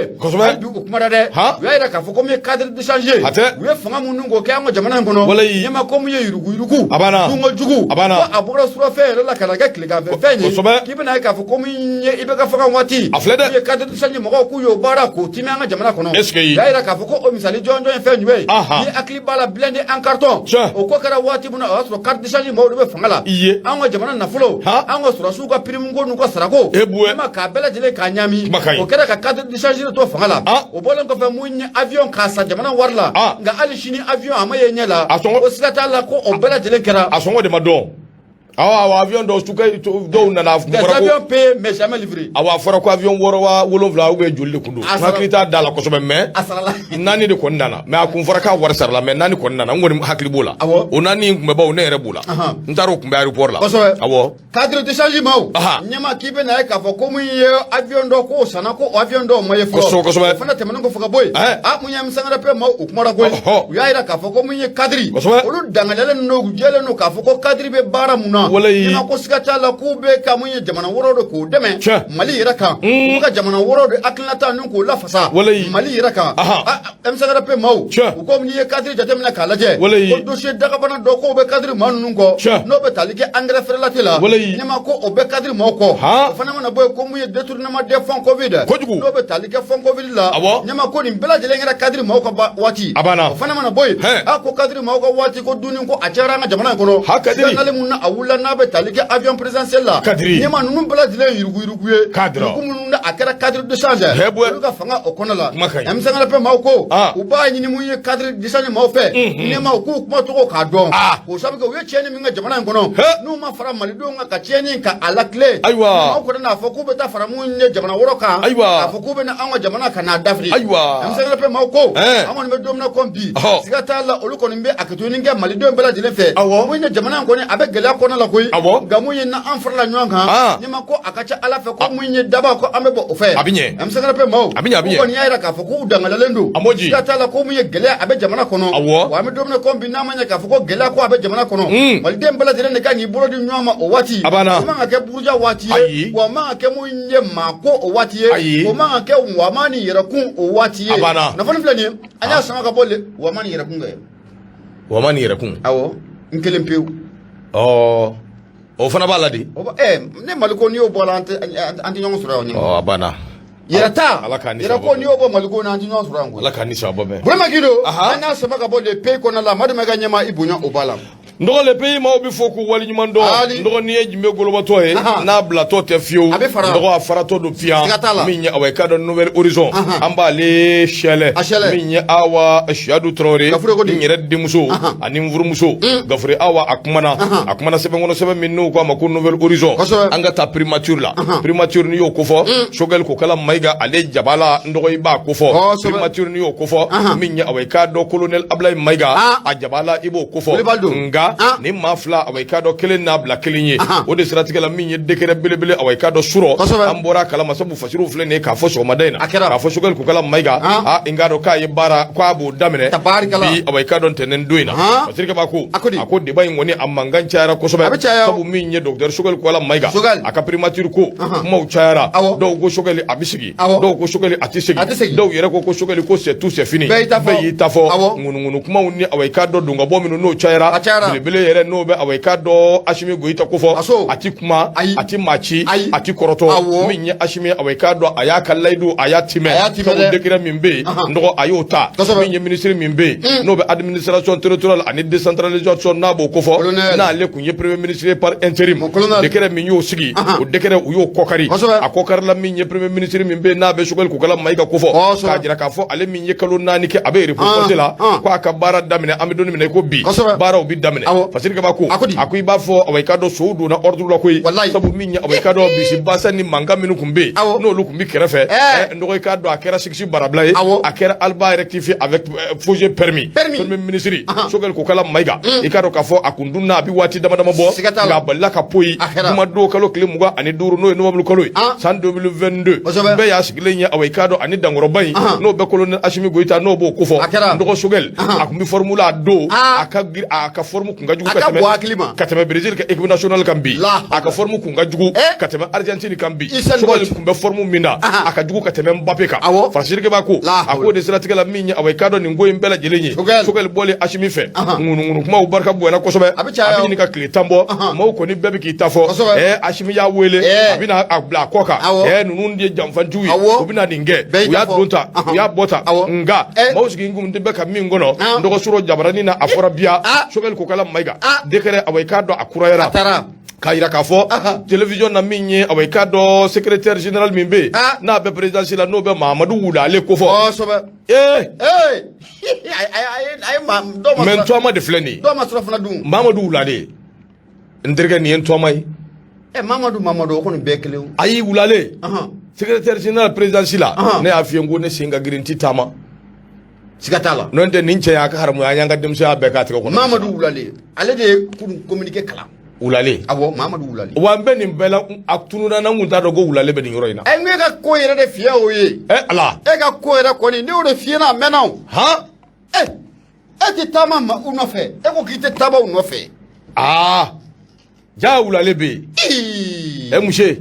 hali bi u kumara dɛ, u y'a yira k'a fɔ ko mun ye cadre d'échange, A tɛ. u ye fanga minnu k'o kɛ an ka jamana in kɔnɔ, ɲɛma ko mun ye yuruguyurugu, A banna. dunko jugu, A banna. ko a bɔra surafɛn yɛrɛ la ka na kɛ tileganfɛ fɛn ye, k'i bɛna ye k'a fɔ ko mun ye IBK fanga waati, A filɛ dɛ. mun ye cadre d'échange mɔgɔw k'u y'o baara k'o timi an ka jamana kɔnɔ. Est-ce que U y'a yira k'a fɔ ko o misali jɔnjɔn ye fɛn jumɛn ye? Ni hakili b'a la, blindé en carton, o ko kɛra waati min na, o y'a sɔrɔ cadre d'échange mɔgɔw de bɛ fanga la. I ye. An ka jamana nafolo, an ka sɔrɔdasiw ka prime ko n'u ka sarako, E buwɛ. ɲɛma k'a bɛɛ lajɛlen k'a ɲaami, Kuma ka ɲi. o kɛra ka cadre d'échange de to fanga la. O bɔlen kɔfɛ, mun ye avion k'a san jamana wari la, nka hali sini avion a ma ye ɲɛ la. A sɔngɔ- O siga t'a la ko o bɛɛ lajɛlen kɛra. A sɔngɔ de ma dɔn. Awɔ, avion dɔw sukɛ dɔw nana. Des avions payés mais jamais livrés. Awɔ, a fɔra ko avion 6 wa 7 ou bien joli de kun don. A N sara- hakili t'a da la kosɛbɛ, mais A sarala. naani de kɔni nana, mais a kun fɔra k'a wari sarala, mais naani kɔni nana. N kɔni hakili b'o la. O naani in kun bɛ bawo ne yɛrɛ b'o la. N taara o kun bɛ aéroport la. Awɔ. Cadre d'échange maaw, ɲɛma k'i bɛna ye k'a fɔ ko mun ye avion dɔ k'o sanna, ko o avion dɔw ma ye fɔlɔ. Kosɛbɛ. O fana tɛmɛnen kɔfɛ ka bɔ yen, a mun ye M5RP maaw u kumara koyi, u y'a yira k'a fɔ ko mun ye cadre, olu danganiyalen don, u jɛlen don k'a fɔ ko cadre bɛ baara mun na. na. Walayi. Ɲɛma ko siga t'a la k'u bɛ ka mun ye jamana wɛrɛw de k'o dɛmɛ Tiɲɛ. Mali yɛrɛ kan, u bɛ ka jamana wɛrɛw de hakilinata ni k'o lafasa Walayi. Mali yɛrɛ kan. M5RP maaw, Tiɲɛ. u ko n'i ye cadre jateminɛ k'a lajɛ, Walayi. ko dossier dagabana dɔ k'o bɛ cadre maa ninnu kɔ, Tiɲɛ. n'o bɛ tali kɛ engrais frelaté la. Walayi. Ɲɛma ko o bɛ cadre maaw kɔ. O fana mana bɔ yen, ko mun ye détournement des fonds Covid, Kojugu. n'o bɛ tali kɛ fonds Covid la. Ɲɛma ko nin bɛɛ lajɛlen kɛra cadre maaw ka waati. A banna. O fana mana bɔ yen, a ko cadre maaw ka waati ko dunni ko a cayara an ka jamana in kɔnɔ. Ha, cadre. Scandale mun na a wulila n'a bɛ tali kɛ avion présidentiel la. Cadre. Ɲɛma ninnu bɛɛ lajɛlen ye yuruguyurugu ye. Cadre. Yurugu minnu na a kɛra cadre d'échange. Hɛbwɛ. Olu ka fanga o kɔnɔ la. Kuma ka ɲi. M5RP maaw ko u b'a ɲini mun ye cadre d'échange maaw fɛ. Ɲɛma u k'u kuma cogo k'a dɔn. K'o sabu kɛ u ye tiɲɛni min kɛ jamana in kɔnɔ. N'u ma fara malidenw kan ka tiɲɛni ka a latilen. Ayiwa. Maaw kɔni n'a fɔ k'u bɛ taa fara mun ye jamana wɛrɛw kan. Ayiwa. K'a fɔ k'u bɛ na anw ka jamana ka n'a dafiri. Ayiwa. M5RP maaw ko an kɔni bɛ don min na komi bi. Siga t'a la olu kɔni bɛ hakɛtoni kɛ malidenw bɛɛ lajɛlen fɛ. Mun ye jamana in kɔni a bɛ gɛlɛya kɔnɔ la koyi. Nka mun ye na an farala ɲɔgɔn kan. Ɲɛma ko a ka ca Ala fɛ ko mun ye daba ko an bɛ bɔ o fɛ. A bɛ ɲɛ. M5RP maaw. A bɛ ɲɛ, a bɛ ɲɛ. U kɔni y'a jira k'a fɔ k'u dangalalen don. A m'o ji. Siga t'a la ko mun ye gɛlɛya a bɛ jamana kɔnɔ. Wa an bɛ don min na komi bi n'a ma ɲɛ k'a fɔ ko gɛlɛya ko a bɛ jamana kɔnɔ. Maliden bɛɛ lajɛlen de kan k'i bolo di ɲɔgɔn ma o waati. A banna. O man ka kɛ buruja waati ye. Ayi. Wa o man ka kɛ mun ye maa ko o waati ye. Ayi. O man ka kɛ wama ni yɛrɛkun o waati ye. A banna. Kunnafoni filɛ nin ye, an y'a sama ka bɔ le wama ni yɛrɛkun kɛ. Wama ni yɛrɛkun. Awɔ, n kelen pewu. Ɔ, o fana b'a la de. O ne Maliko n'i y'o bɔ a la an tɛ ɲɔgɔn sɔrɔ yan. Ɔ, a banna. Yɛrɛ ta Ala k'an ni yɛrɛ sababu ko n'i y'o bɔ Maliko na an tɛ ɲɔgɔn sɔrɔ yan koyi. Ala k'an ni sababu bɛn. Burama Gindo, an y'a sama ka bɔ Le Pays kɔnɔna la, Madu Mayiga ɲɛma i bonya o b'a la. N dɔgɔ Le Pays maaw bɛ fɔ k'u waleɲuman dɔn. N dɔgɔ n'i ye jenbe golobatɔ ye, n'a bilatɔ tɛ fiyewu. A bɛ fara. N dɔgɔ a faratɔ don piyan. Siga t'a la. Min ye awa i k'a dɔn Nouvel Horizon, an b'ale sɛlɛ. A sɛlɛ. Min ye Awa Siyadu Tarawele, Gafure ko di? n yɛrɛ denmuso ani n furumuso Gafure Awa, a kumana. A kumana sɛbɛn kɔnɔ, sɛbɛn min n'u k'a ma ko Nouvel Horizon. An ka taa primature la. Primature n'i y'o kofɔ, Choguel Kokala Mayiga ale jabala, n dɔgɔ i b'a kofɔ. Primature n'i y'o kofɔ, min ye awa i k'a dɔn colonel Ablaye Mayiga a jabala, i b'o kofɔ. Wulibali don. Nka ni maa fila awa i k'a dɔn kelen n'a bila kelen ye, o de siratigɛ la min ye décret belebele awa i k'a dɔn surɔ an bɔra a kalama, sabu Fasiriw filɛ nin ye k'a fɔ sɔgɔmada in na, A kɛra. k'a fɔ Choguel Kokala Mayiga n k'a dɔn k'a ye baara k'a b'o daminɛ Tabarikala. bi awa i k'a dɔn ntɛnɛn don in na. Fasiri Kaba ko A ko di? A ko débat in kɔni a mankan cayara kosɛbɛ. A bɛ caya o. Sabu min ye docteur Choguel Kokala Mayiga Choguel. a ka primature ko kumaw cayara. Dɔw ko Choguel a bɛ sigi, dɔw ko Choguel a tɛ segi, A tɛ segin. dɔw yɛrɛ ko Choguel ko c'est tout, c'est fini. Bɛɛ y'i ta fɔ. Bɛɛ y'i ta fɔ. Ŋunuŋunu kumaw ni awa i k'a dɔn donkabɔ minnu n'o cayara. A cayara. Belebele yɛrɛ n'o bɛ awa i k'a dɔn Asimi Goyita kofɔ. Aso. A ti kuma, Ayi. a ti maa ci, Ayi. a ti kɔrɔtɔ. Min ye Asimi awa i k'a dɔn a y'a ka layidu a y'a timɛ. A y'a timɛ Sabu dɛ. décret min bɛ yen, n dɔgɔ a y'o ta. Min ye ministre min bɛ yen n'o bɛ administration territoriale ani décentralisation n'a b'o kofɔ, Colonel. n'ale kun ye premier ministre par intérim, Mon colonel. décret min y'o sigi, o décret u y'o kɔkari. A kɔkarila min ye premier ministre min bɛ yen n'a bɛ Choguel Kokala Mayiga kofɔ, k'a jira k'a fɔ ale min ye kalo 4 kɛ a bɛ repos forcé la, k'a ka baara daminɛ an bɛ don min na i ko bi, baaraw bi daminɛ. Fasiri Kaba ko A ko di? A ko i b'a fɔ awa i k'a dɔn sow donna ordre la koyi. Walayi. Sabu min ye awa i k'a dɔn bisi basa ni mankan minnu kun bɛ yen, n'olu kun bɛ kɛrɛfɛ, n dɔgɔ i k'a dɔn a kɛra sigi barabila ye, a kɛra Alba rectifié avec forger permis. Permis. Premier ministre Choguel Kokala Mayiga, i k'a dɔn k'a fɔ a kun dunna a bɛ waati dama dama bɔ, Siga t'a la. nka a balila ka poyi A kɛra. jumadon kalo tile 25, n'o ye novembre kalo ye, san 2022. Bɛɛ y'a sigilen ye awa i k'a dɔn ani dankɔrɔba in n'o bɛ colonel Asimi Goyita n'o b'o kofɔ. A kɛra. N dɔgɔ Choguel a kun bɛ forme la a don, a ka forme kun ka jugu A ka bon hakili ma. ka tɛmɛ Brésil ka équipe nationale kan bi. La A ka forme kun ka jugu ka tɛmɛ Argentine kan bi. Usain Choguel Bolt. kun bɛ forme min na, a ka jugu ka tɛmɛ Mbappé kan. Fasiri Kaba ko La a k'o de siratigɛ la min ye awa i k'a dɔn nin ko in bɛɛ lajɛlen ye Choguel. Choguel bɔlen Asimi fɛ, ŋunuŋunu kumaw barika bonyana kosɛbɛ. A bɛ caya A bɛ o. ɲini ka tile 10 bɔ, maaw kɔni bɛɛ bɛ k'i ta fɔ. Asimi y'a wele, a bɛna a bila a kɔ kan. Ninnu ye janfantiw ye, u bɛna nin kɛ. Bɛɛ y'i U y'a ta fɔ. don ta, u y'a bɔ ta, nka maaw sigi kun bɛ ka min kɔnɔ, n dɔgɔ sɔrɔ jabaranin na a fɔra biya Choguel Kokala Mayiga décret awa i k'a dɔn a kurayara. A taara. K'a yira k'a fɔ télévision na min ye awa i k'a dɔn secrétaire général min bɛ yen n'a bɛ présidence la, n'o bɛ Mahamadu Wulale kofɔ. Ee, a ye maa dɔw ma Mais n sɔrɔ tɔgɔma de filɛ nin ye. Dɔw ma sɔrɔ fana dun. Mahamadu Wulale, n terikɛ, nin ye n tɔgɔma ye. Mamadu Mamadu, o kɔni bɛɛ kelen o. Ayi, Wulale, secrétaire général présidence la. Ne y'a f'i ye n ko ne sen ka girin, n ti taama. Siga t'a la. N'o tɛ nin cɛ in a ka haramuya, an y'an ka denmisɛnya bɛɛ k'a tigɛ kɔnɔ. Mamadu Wulale, ale de ye kunun communiqué kalan. Wulale. Awɔ, Mamadu Wulale. Wa n bɛ nin bɛɛ la, a tununa na, n kun t'a dɔn ko Wulale bɛ nin yɔrɔ in na. Ɛ, n ko e ka ko yɛrɛ de fiyɛ o ye. Ɛ Ala. E ka ko yɛrɛ kɔni, ne y'o de fiyɛ na a mɛnna o. Han. Ɛ, e tɛ taama ma u nɔfɛ, e ko k'i tɛ taama u nɔfɛ. Aa. Ja Wulale bɛ yen. Ɛ monsieur,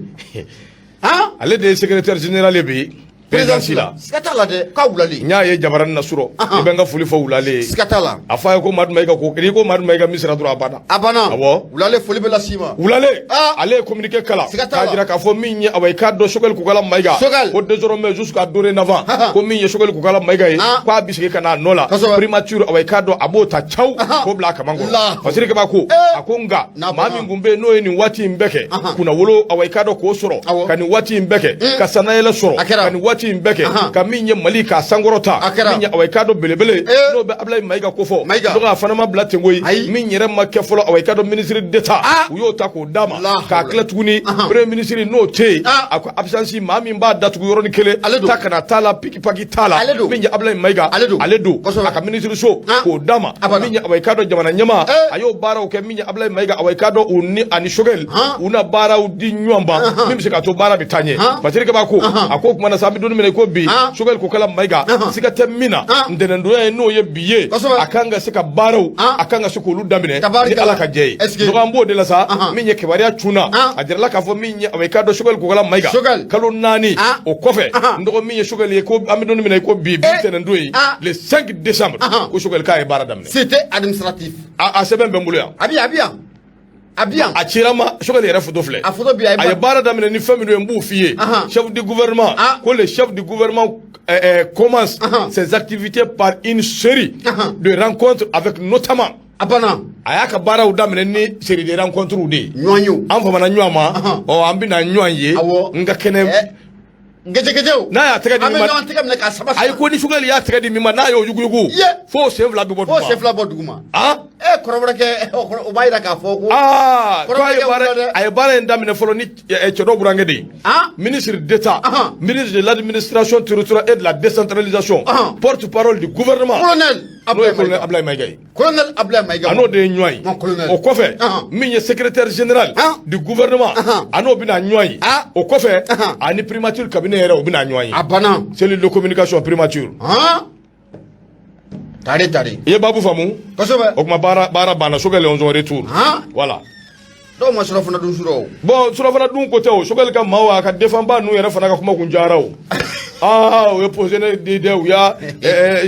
ale de ye secrétaire général ye bi présidence la. Siga t'a la dɛ, k'a Wulale. N y'a ye jabaranin na surɔ. I bɛ n ka foli fɔ Wulale ye. Siga t'a la. A fɔ a ye ko Madu Mayiga ko n'i ko Madu Mayiga misira dɔrɔn, a banna. A banna. Awɔ. Wulale, foli bɛ las'i ma. Wulale, ale ye communiqué kalan Siga t'a la. k'a jira k'a fɔ min ye, awa, i k'a dɔn, Choguel Kokala Mayiga, Choguel. ko désormais, jusqu'à dorénavant, ko min ye Choguel Kokala Mayiga ye, k'a bɛ segin ka na a nɔ la. Primature, awa, i k'a dɔn, a b'o ta caw k'o bila a kaman kɔrɔ. Fasiri Kaba ko a ko nka N'a maa banna. min kun bɛ yen, n'o ye nin waati in bɛɛ kɛ kunnawolo, awa, i k'a dɔn, k'o sɔrɔ ka nin waati in bɛɛ kɛ ka sannayɛlɛ sɔrɔ, A kɛra. ka nin waati in bɛɛ kɛ ka min ye Mali k'a sankɔrɔta, A kɛra. min ye, awa, i k'a dɔn, belebele, n'o bɛ Ablaye Mayiga ko fɔ. Mayiga. Donc a fana ma bila ten koyi. Ayi. Min yɛrɛ ma kɛ fɔlɔ, awa, i k'a dɔn, ministre d'État, u y'o ta k'o d'a ma La k'a hawla. tila tuguni premier ministre, n'o tɛ yen, a ko absence, maa min b'a datugu yɔrɔnin kelen, Ale don. ta kana t'a la, piki paki t'a la. Ale don. Min ye Ablaye Mayiga, Ale don. ale don. A ka ministre so, k'o d'a ma. A banna. Min ye, awa, i k'a dɔn, jamana ɲɛmaa, a y'o baaraw kɛ. Min ye Ablaye Mayiga, awa, i k'a dɔn, u ni ani Choguel, u na baaraw di ɲɔgɔn ma min bɛ se k'a to baara bɛ taa ɲɛ. Fasiri Kaba ko a ko o kumana sa, an bɛ don min na i ko bi, Choguel Kokala Mayiga, siga tɛ min na, ntɛnɛndonya ye, n'o ye bi ye, a kan ka se ka baaraw, a kan ka se k'olu daminɛ ni Tabarikala. Ala ka jɛ ye. Est-ce que Donc an b'o de la sa. Min ye kibaruya cunna, a jirala k'a fɔ min ye, awa, i k'a dɔn, Choguel Kokala Mayiga, Choguel. kalo 4 o kɔfɛ, n dɔgɔ, min ye Choguel ye, ko an bɛ don min na i ko bi, bi ntɛnɛndon ye, le 5 décembre, ko Choguel k'a ye baara daminɛ. C'était administratif. A sɛbɛn bɛ n bolo yan. A bɛ yan, a bɛ yan, a bɛ yan. A cira ma, Choguel yɛrɛ photo filɛ. A photo bɛ yan. A ye baara daminɛ ni fɛn minnu ye, n b'u f'i ye. Chef du gouvernement, ko le chef du gouvernement commence ses activités par une série de rencontres avec notamment A banna. A y'a ka baaraw daminɛ ni série de rencontres de ye. Ɲɔgɔn ye o. An famana ɲɔgɔn ma. Ɔ, an bɛna ɲɔgɔn ye. N ka kɛnɛ. Gɛjɛgɛjɛw. N'a y'a tɛgɛ di An bɛ min ma, ɲɔgɔn tɛgɛ minɛ k'a saba. Ayi, ko ni Choguel y'a tɛgɛ di min ma, n'a y'o yuguyugu, f'o sen fila bɛ bɔ Fo duguma. sen fila bɔ duguma. Kɔrɔbɔrɔkɛ, o b'a yira k'a fɔ ko Aa, ko a ye Kɔrɔbɔrɔkɛ baara wulila dɛ. a ye baara in daminɛ fɔlɔ ni cɛ dɔ burankɛ de ye, ministre d'État, ministre de l'Administration territoriale et de la Décentralisation, porte-parole du gouvernement, Colonel n'o ye Abdoulaye colonel Mayiga. Abdoulaye Mayiga ye. Colonel Abdoulaye Mayiga. A n'o de ye ɲɔgɔn ye. Mon colonel. O kɔfɛ, min ye secrétaire général du gouvernement, a n'o bɛna ɲɔgɔn ye. O kɔfɛ, ani primature cabinet yɛrɛ, o bɛna ɲɔgɔn ye, A banna. cellule de communication primature. Tare tare. I ye baabu faamu? Kosɛbɛ. O tuma baara banna, Choguel on son retour. Voilà. Dɔw ma surafana dun surɔ o. Bon, surafana dun ko tɛ o. Choguel ka maaw, a ka défendba ninnu yɛrɛ fana ka kuma kun jara o. Aa, u ye positionné di dɛ, u y'a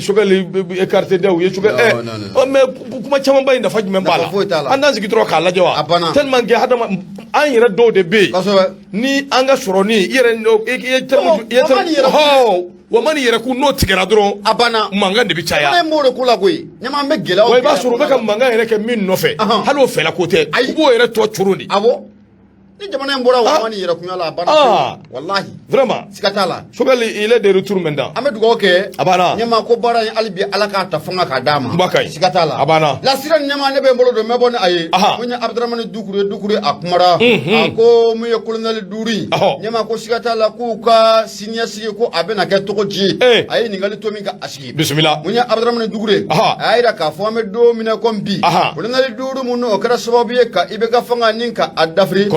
Choguel écarté dɛ, u ye Choguel Non, non, non. Ɔ, mais kuma camanba in, nafa jumɛn b'a la? Nafa foyi t'a la. An t'an sigi dɔrɔn k'a lajɛ wa? A banna. Tellement que hadama an yɛrɛ dɔw de bɛ yen, ni an ka sɔrɔ ni i yɛrɛ i ye terme i ye Wa ma nin yɛrɛ hɔ, wa ma nin yɛrɛ kun, n'o tigɛra dɔrɔn, A banna. mankan de bɛ caya. Jamana in b'o de ko la koyi. Ɲɛma, an bɛ gɛlɛya o Wa i b'a gɛlɛya sɔrɔ u bɛ ka mankan yɛrɛ kɛ min nɔfɛ, hali o fɛla ko tɛ. Ayi. U b'o yɛrɛ tɔ coron de. Awɔ, ni jamana in bɔra wa ma nin yɛrɛkunya la, a banna pewu. Walahi. Vraiment. Siga t'a la. Choguel, il est de retour maintenant. An bɛ dugawu kɛ. A banna. Ɲɛma, ko baara in, hali bi Ala k'a ta fanga k'a d'a ma. Kuma ka ɲi. Siga t'a la. A banna. Lasira ni ɲɛma, ne bɛ n bolo don, n bɛ bɔ ni a ye. Mun ye Abudramani Dukure, Dukure, a kumara. A ko mun ye colonel duuru in, ɲɛma, ko siga t'a la k'u ka siniɲɛsigi, ko a bɛna kɛ cogo di? A ye ɲininkali to min ka a sigi. Bisimila. Mun ye Abudramani Dukure, a y'a yira k'a fɔ an bɛ don min na komi bi, colonel duuru mun n'o kɛra sababu ye ka IBK fanga ni ka a dafiri.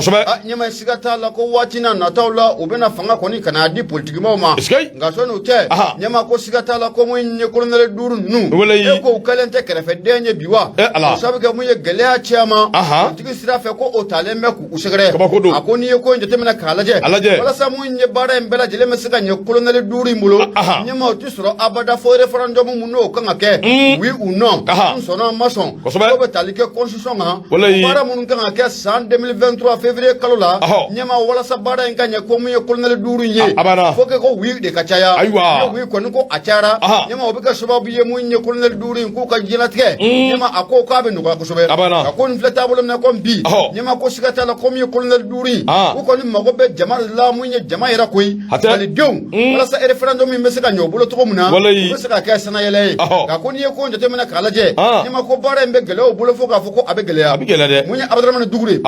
Ɲɛma, siga t'a la ko waati na nataw la, u bɛna fanga kɔni ka n'a di politikimaw ma. Est-ce que Nka sɔnni o cɛ, ɲɛma, ko siga t'a la ko mun ye colonel duuru ninnu, Walayi. e ko u kɛlen tɛ kɛrɛfɛden ye bi wa? Eh, Ala. O sababu kɛ mun ye, gɛlɛya caman politiki sira fɛ, ko o talen bɛ k'u sɛgɛrɛ. Kabako don. A ko n'i ye ko in jateminɛ k'a lajɛ, A lajɛ. walasa mun ye baara in bɛɛ lajɛlen bɛ se ka ɲɛ colonel duuru in bolo, ɲɛma, o tɛ sɔrɔ abada fo référendum mun n'o kan ka kɛ, oui ou non, n sɔnna, n ma sɔn, n'o bɛ tali kɛ constitution kan. Walayi. O baara minnu kan ka kɛ san 2023 février kalo la, ɲɛma, walasa baara in ka ɲɛ, ko mun ye colonel duuru in ye, A banna. faut que ko oui de ka caya. Ayiwa. Ni oui kɔni ko a cayara, ɲɛma, o bɛ kɛ sababu ye mun ye colonel duuru in k'u ka diɲɛlatigɛ, ɲɛma, a ko k'a bɛ nɔgɔya kosɛbɛ. A banna. A ko nin filɛ taabolo min na komi bi, ɲɛma, ko siga t'a la ko mun ye colonel duuru in, u kɔni mago bɛ jama de la, mun ye jama yɛrɛ koyi, A tɛ. Malidenw, walasa référendum min bɛ se ka ɲɛ u bolo cogo min na, Walayi. u bɛ se ka kɛ sanayɛlɛ ye. Nka ko n'i ye ko in jateminɛ k'a lajɛ, ɲɛma, ko baara in bɛ gɛlɛya u bolo fo k'a fɔ ko a bɛ gɛlɛya. A bɛ gɛlɛya dɛ. Mun ye Abudramani Dugure,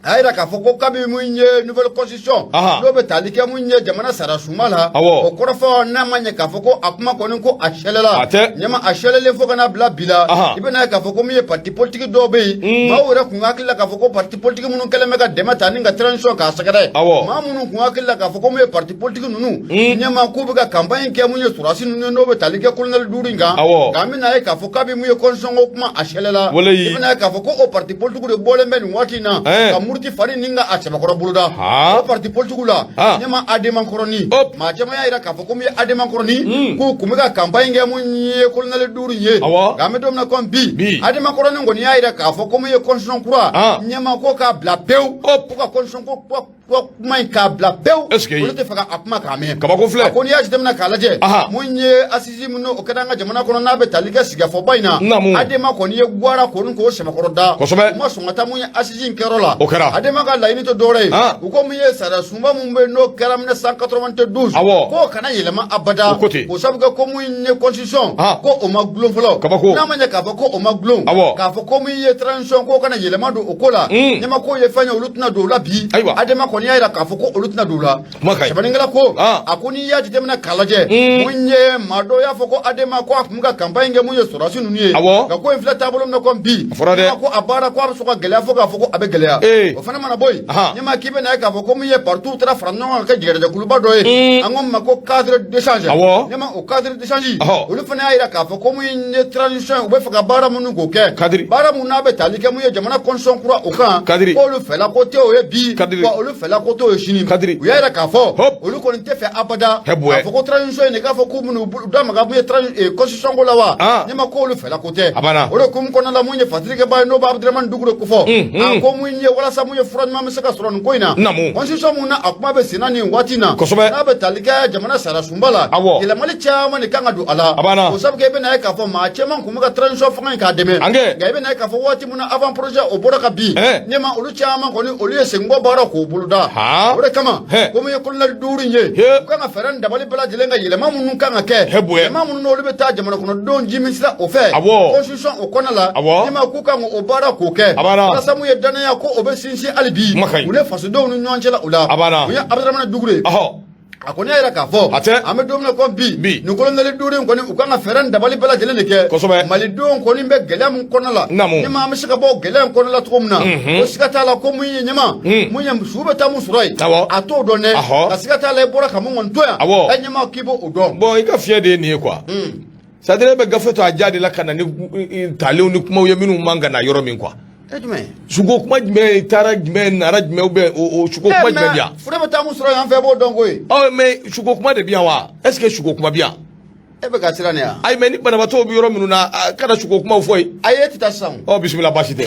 A yira k'a fɔ ko kabi mun ye nouvelle constitution n'o bɛ tali kɛ mun ye jamana sariya sunba la, o kɔrɔfɔ n'a ma ɲɛ k'a fɔ ko a kuma kɔni ko a sɛlɛla. A tɛ. Ɲɛma, a sɛlɛlen fo ka n'a bila bi la, i bɛna ye k'a fɔ ko min ye parti politique dɔw bɛ yen, maaw yɛrɛ kun hakili la k'a fɔ ko parti politique minnu kɛlen bɛ ka dɛmɛ ta ni ka transition k'a sɛgɛrɛ, maa minnu kun hakili la k'a fɔ ko min ye parti politique ninnu, ɲɛma, k'u bɛ ka campagne kɛ mun ye sɔrɔdasi ninnu ye, n'o bɛ tali kɛ colonel duuru in kan, nka an bɛna ye k'a fɔ kabi mun ye constitution ko kuma a sɛlɛla, i bɛna ye k'a fɔ ko o parti politique de bɔlen bɛ nin waati in na ka muruti fari ni ka a sɛbɛkɔrɔ boloda. O parti politique la, ɲɛma, Adema kɔrɔni, maa caman y'a jira k'a fɔ ko min ye Adema kɔrɔni, k'u kun bɛ ka campagne kɛ mun ye colonel duuru in ye. Nka an bɛ don min na komi bi, Adema kɔrɔni kɔni y'a jira k'a fɔ ko min ye constitution kura, ɲɛma, ko k'a bila pewu, ko ka constitution ko kuma in k'a bila pewu. Est-ce que olu tɛ fɛ ka a kuma k'a mɛn. Kabako filɛ. A ko n'i y'a jateminɛ k'a lajɛ, mun ye assise min o kɛra an ka jamana kɔnɔ, n'a bɛ tali kɛ sigikafɔba in na, Adema kɔni ye gwara kɔni k'o sɛbɛkɔrɔ da. U ma sɔn ka taa mun ye assise in kɛyɔrɔ la. O kɛra. Adema ka laɲini tɛ dɔwɛrɛ ye, u ko mun ye sariya sunba mun bɛ yen n'o kɛra 1992, k'o kana yɛlɛma abada. O ko ten. O sabu kɛ ko mun ye constitution, ko o ma gulon fɔlɔ. Kabako. N'a ma ɲɛ k'a fɔ ko o ma gulon, k'a fɔ ko mun ye transition, k'o kana yɛlɛma don o ko la, ɲɛma, k'o ye fɛn ye, olu tɛna don o la bi. Adema kɔni y'a jira k'a fɔ ko olu tɛna don o la. Kuma ka ɲi. Sɛbɛnnikɛla ko, a ko n'i y'a jateminɛ k'a lajɛ, mun ye maa dɔw y'a fɔ ko Adema ko a tun bɛ ka campagne kɛ mun ye sɔrɔdasi ninnu ye. Nka ko in filɛ taabolo min na komi bi, A fɔra dɛ. Ɲɛma ko a baara ko a bɛ sɔn ka gɛlɛya fo k'a fɔ ko a bɛ gɛlɛya. O fana mana bɔ yen, ɲɛma, k'i bɛna ye k'a fɔ ko mun ye partiw taara fara ɲɔgɔn kan ka kɛ jɛgɛjɛkuluba dɔ ye, an ko min ma ko cadre d'échange. Ɲɛma, o cadre d'échange, olu fana y'a jira k'a fɔ ko mun ye transition ye, u bɛ fɛ ka baara minnu k'o kɛ, Cadre. baara mun n'a bɛ tali kɛ mun ye jamana constitution kura o kan, Cadre. k'olu fɛla ko tɛ o ye bi, Cadre. wa olu fɛla ko t'o ye sini. Cadre. U y'a jira k'a fɔ olu kɔni tɛ fɛ abada Hɛbuwɛ. k'a fɔ ko transition in de k'a fɔ k'u bɛn'u da maga mun ye constitution ko la wa. Ɲɛma, k'olu fɛla ko tɛ. A banna. O de hukumu kɔnɔna la, mun ye fasilikɛba ye, n'o bɛ Abudramani Dukure kofɔ, a ko mun ye walasa mun ye fura ɲuman bɛ se ka sɔrɔ nin ko in na, constitution mun na a kuma bɛ senna nin waati in na, n'a bɛ tali kɛ jamana sariya sunba la, yɛlɛmali caman de kan ka don a la. A banna. O sabu kɛ i bɛna ye k'a fɔ maa caman kun bɛ ka transition fanga in k'a dɛmɛ, nka i bɛna ye k'a fɔ waati mun na avant projet o bɔra ka bin, ɲɛma, olu caman kɔni olu ye seginbɔ baara k'o boloda. O de kama, ko mun ye colonel duuru in ye, u kan ka fɛɛrɛ ni dabali bɛɛ lajɛlen ka yɛlɛma minnu kan ka kɛ, yɛlɛma minnu n'olu bɛ taa jamana kɔnɔdenw ji min sira o fɛ, constitution o kɔnɔna la, ɲɛma, k'u kan k'o baara k'o kɛ walasa mun ye danaya ko o bɛ sinsin hali bi u ni fasodenw ni ɲɔgɔn cɛ la o la. A banna. U ye Abudramani Dukure, a kɔni y'a jira k'a fɔ A tɛ. an bɛ don min na komi bi, Bi. nin colonel duuru in kɔni, u kan ka fɛɛrɛ ni dabali bɛɛ lajɛlen de kɛ. Malidenw kɔni bɛ gɛlɛya min kɔnɔna la, ɲɛma, an bɛ se ka bɔ gɛlɛya in kɔnɔna la cogo min na, ko siga t'a la ko mun ye ɲɛma, mun ye su bɛ taa mun sɔrɔ yen, a t'o dɔn dɛ. Ka siga t'a la i bɔra ka mun kɔni to yan, ɛ ɲɛma, k'i b'o dɔn. Bon, i ka fiɲɛ de ye nin ye quoi. C'est à dire e bɛ gafe to a ja de la ka na ni talenw ni kumaw ye minnu man ka na yɔrɔ min quoi. E jumɛn? Suko kuma jumɛn taara jumɛn nara jumɛn ou bien o suko kuma jumɛn bi yan? Fure bɛ taa mun sɔrɔ yan fɛ, b'o dɔn koyi. Ɔ, mais suko kuma de bi yan wa? Est ce que suko kuma bi yan? E bɛ ka siran nin yan. Ayi, mais ni banabaatɔw bɛ yɔrɔ minnu na, a kana suko kumaw fɔ yen. Ayi, e tɛ taa sisan. Ɔ, bisimila, baasi tɛ.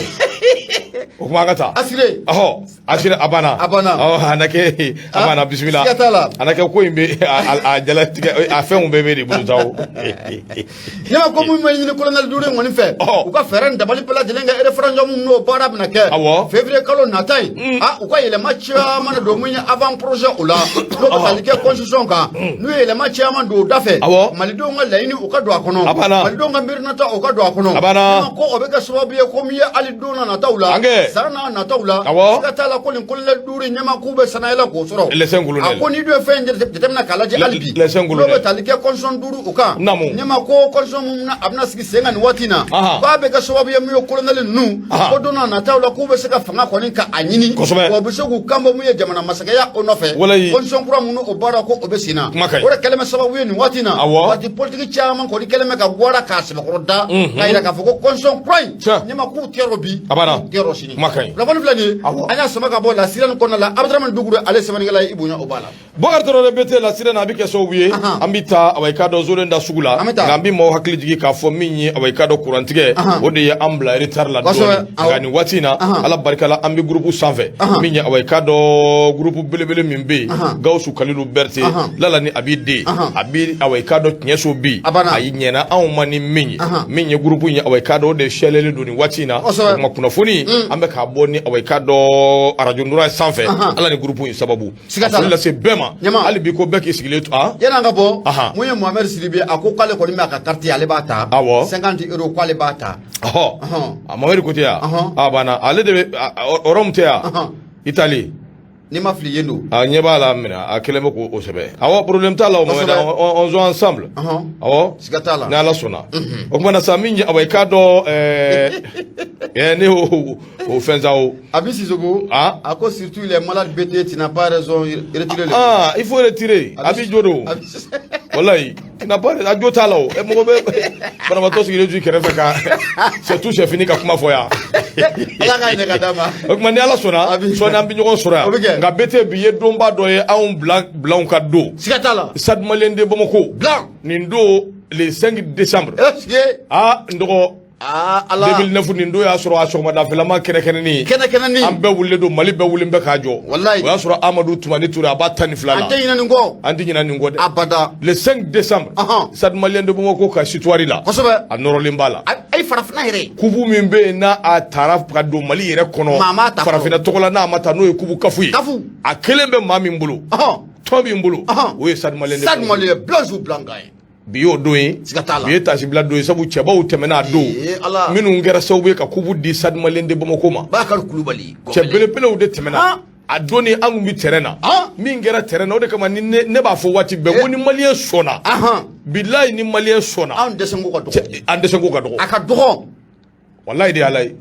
O kuma an ka taa. Asire. Ɔhɔ, asire, a banna. A banna. Ɔ, a na kɛ, a banna, bisimila. Siga t'a la. A na kɛ ko in bɛ a jalatigɛ, a fɛnw bɛɛ bɛ de bolo sa o. Ɲɛma, ko mun bɛ ɲini colonel duuru in kɔni fɛ, u ka fɛɛrɛ ni dabali bɛɛ lajɛlen kɛ référendum min n'o baara bɛna kɛ février kalo nata in, a u ka yɛlɛma caman de don mun ye avant projet o la, n'o bɛ tali kɛ constitution kan. N'u ye yɛlɛma caman don o da fɛ, malidenw ka laɲini o ka don a kɔnɔ, A banna. malidenw ka miirinata o ka don a kɔnɔ. A banna. Ɲɛma, ko o bɛ kɛ sababu ye ko min ye hali don na nataw la, san na nataw la, siga t'a la ko nin colonel duuru in, ɲɛma, k'u bɛ sanayɛlɛ k'o sɔrɔ. Les cinq colonels. A ko n'i dun ye fɛn in jateminɛ k'a lajɛ hali bi, Les cinq n'o colonels. bɛ tali kɛ constitution duuru o kan, ɲɛma, ko constitution mun na a bɛna sigi sen kan nin waati in na, k'a bɛ kɛ sababu ye mun ye colonel ninnu, ko don n'a nataw la k'u bɛ se ka fanga kɔni ka a ɲini, wa u bɛ se k'u kan bɔ mun ye jamana masakɛya o nɔfɛ, constitution kura mun o baara ko o bɛ sen na. Kuma ka ɲi. O de kɛlen bɛ sababu ye nin waati in na, parti politique caman kɔni kɛlen bɛ ka gwara k'a sɛbɛkɔrɔ da k'a yira k'a fɔ ko constitution kura in, ɲɛma, k'u tɛ yɔrɔ bi, A banna. k'u tɛ yɔrɔ sini. Kuma ka ɲi. Kunnafoni filɛ nin ye, an y'a sama ka bɔ La Sirène kɔnɔna la. Abudramani Dukure ale sɛbɛnnikɛla ye, i bonya o b'a la. Bɔkari Tarawele BT La Sirène, a bɛ kɛ sababu ye an bɛ taa, awa, i k'a dɔn zolen da sugu la. An bɛ taa. Nka an bɛ maaw hakili jigin k'a fɔ min ye, awa, i k'a dɔn kurantigɛ, o de ye an bila retard la dɔɔni. Nka nin waati in na, Ala barika la, an bɛ groupe sanfɛ min ye, awa, i k'a dɔn groupe belebele min bɛ yen, Gawusu Kalilu Berete lala ni a b'i den a bɛ, awa, i k'a dɔn tiɲɛso bi, a ɲɛna anw ma ni min ye, min ye groupe in ye, awa, i k'a dɔn o de sɛlɛlen don nin waati in na. O tuma kunnafoni an bɛ k'a bɔ ni, awa, i k'a dɔn arajo Nura sanfɛ, Ala ni groupe in sababu. Siga t'a la. Foli lase bɛɛ ma. Ɲama. Hali bi ko bɛɛ k'i sigilen to a Yan'an ka bɔ, mun ye Mohamed Sidibe, a ko k'ale kɔni b'a ka carte, ale b'a ta. 50 euros, k'ale b'a ta. A Mohamed ko tɛ yan. A banna, ale de bɛ yɔrɔ min tɛ yan. Italie. N'i ma fili, yen don. A ɲɛ b'a la minɛ, a kɛlen bɛ k'o sɛbɛn. Awɔ, problème t'a la o. Kosɛbɛ. On joue ensemble. Awɔ. Siga t'a la. Ni Ala sɔnna. O tuma na sa, min ye, awa, i k'a dɔn, ne y'o o fɛn sa o. Abi Sissoko. Ah. A ko surtout les malades BT, tu n'as pas raison, retirer le. Ah, il faut retirer. Abi jo don. Abi. Walayi, tu n'as pas, a jo t'a la o. Mɔgɔ bɛ banabaatɔ sigilen to i kɛrɛfɛ ka c'est tout, c'est fini, ka kuma fɔ yan. Ala k'a ɲɛ ka d'a ma. O tuma, ni Ala sɔnna, Abi. sɔnni an bɛ ɲɔgɔn sɔrɔ O bɛ kɛ. yan. Nka BT, bi ye donba dɔ ye, anw bilanw ka don. Siga t'a la. Stade Malien de Bamako. Blanc. Nin don, le 5 décembre. Est-ce que Ah, n dɔgɔ. Ah, Ala. 2009, nin don y'a sɔrɔ a sɔgɔmadafɛlama kɛnɛkɛnɛnin. Kɛnɛ kɛnɛnin. An bɛɛ wulilen don, Mali bɛɛ wulilen bɛ k'a jɔ. Walayi. O y'a sɔrɔ Amadu Tumani Ture, a b'a 12 An la. tɛ ɲinɛ nin kɔ. An tɛ ɲinɛ nin kɔ dɛ. Abada. Le 5 décembre. Stade Malien de Bamako ka histoire la. A nɔrɔlen b'a la. A ye farafinna yɛrɛ. Coupe min bɛ yen, n'a a taara ka don Mali yɛrɛ kɔnɔ. Maa m'a ta fɔlɔ. Farafinna tɔgɔ la, n'a ma ta, n'o ye coupe CAF ye. CAF. A kelen bɛ maa min bolo. Tɔn min bolo. O ye Stade Malien de Stade Bamako. Malien blanc ou blanc gagne. Bi y'o don ye. Siga t'a la. Bi ye tasibila don ye, sabu cɛbaw tɛmɛna a don. Ee, Ala. Minnu kɛra sababu ye ka coupe di Stade Malien de Bamako ma. Bakari Kulubali. Cɛ belebelew de tɛmɛna. A don ni an kun bi terrain na. Min kɛra terrain na, o de kama ni ne b'a fɔ waati bɛɛ ko ni Malien sɔnna. Bilayi, ni Malien sɔnna. Anw dɛsɛ ko ka dɔgɔ. An dɛsɛ ko ka dɔgɔ. A ka dɔgɔ. Walayi de, Ala ye.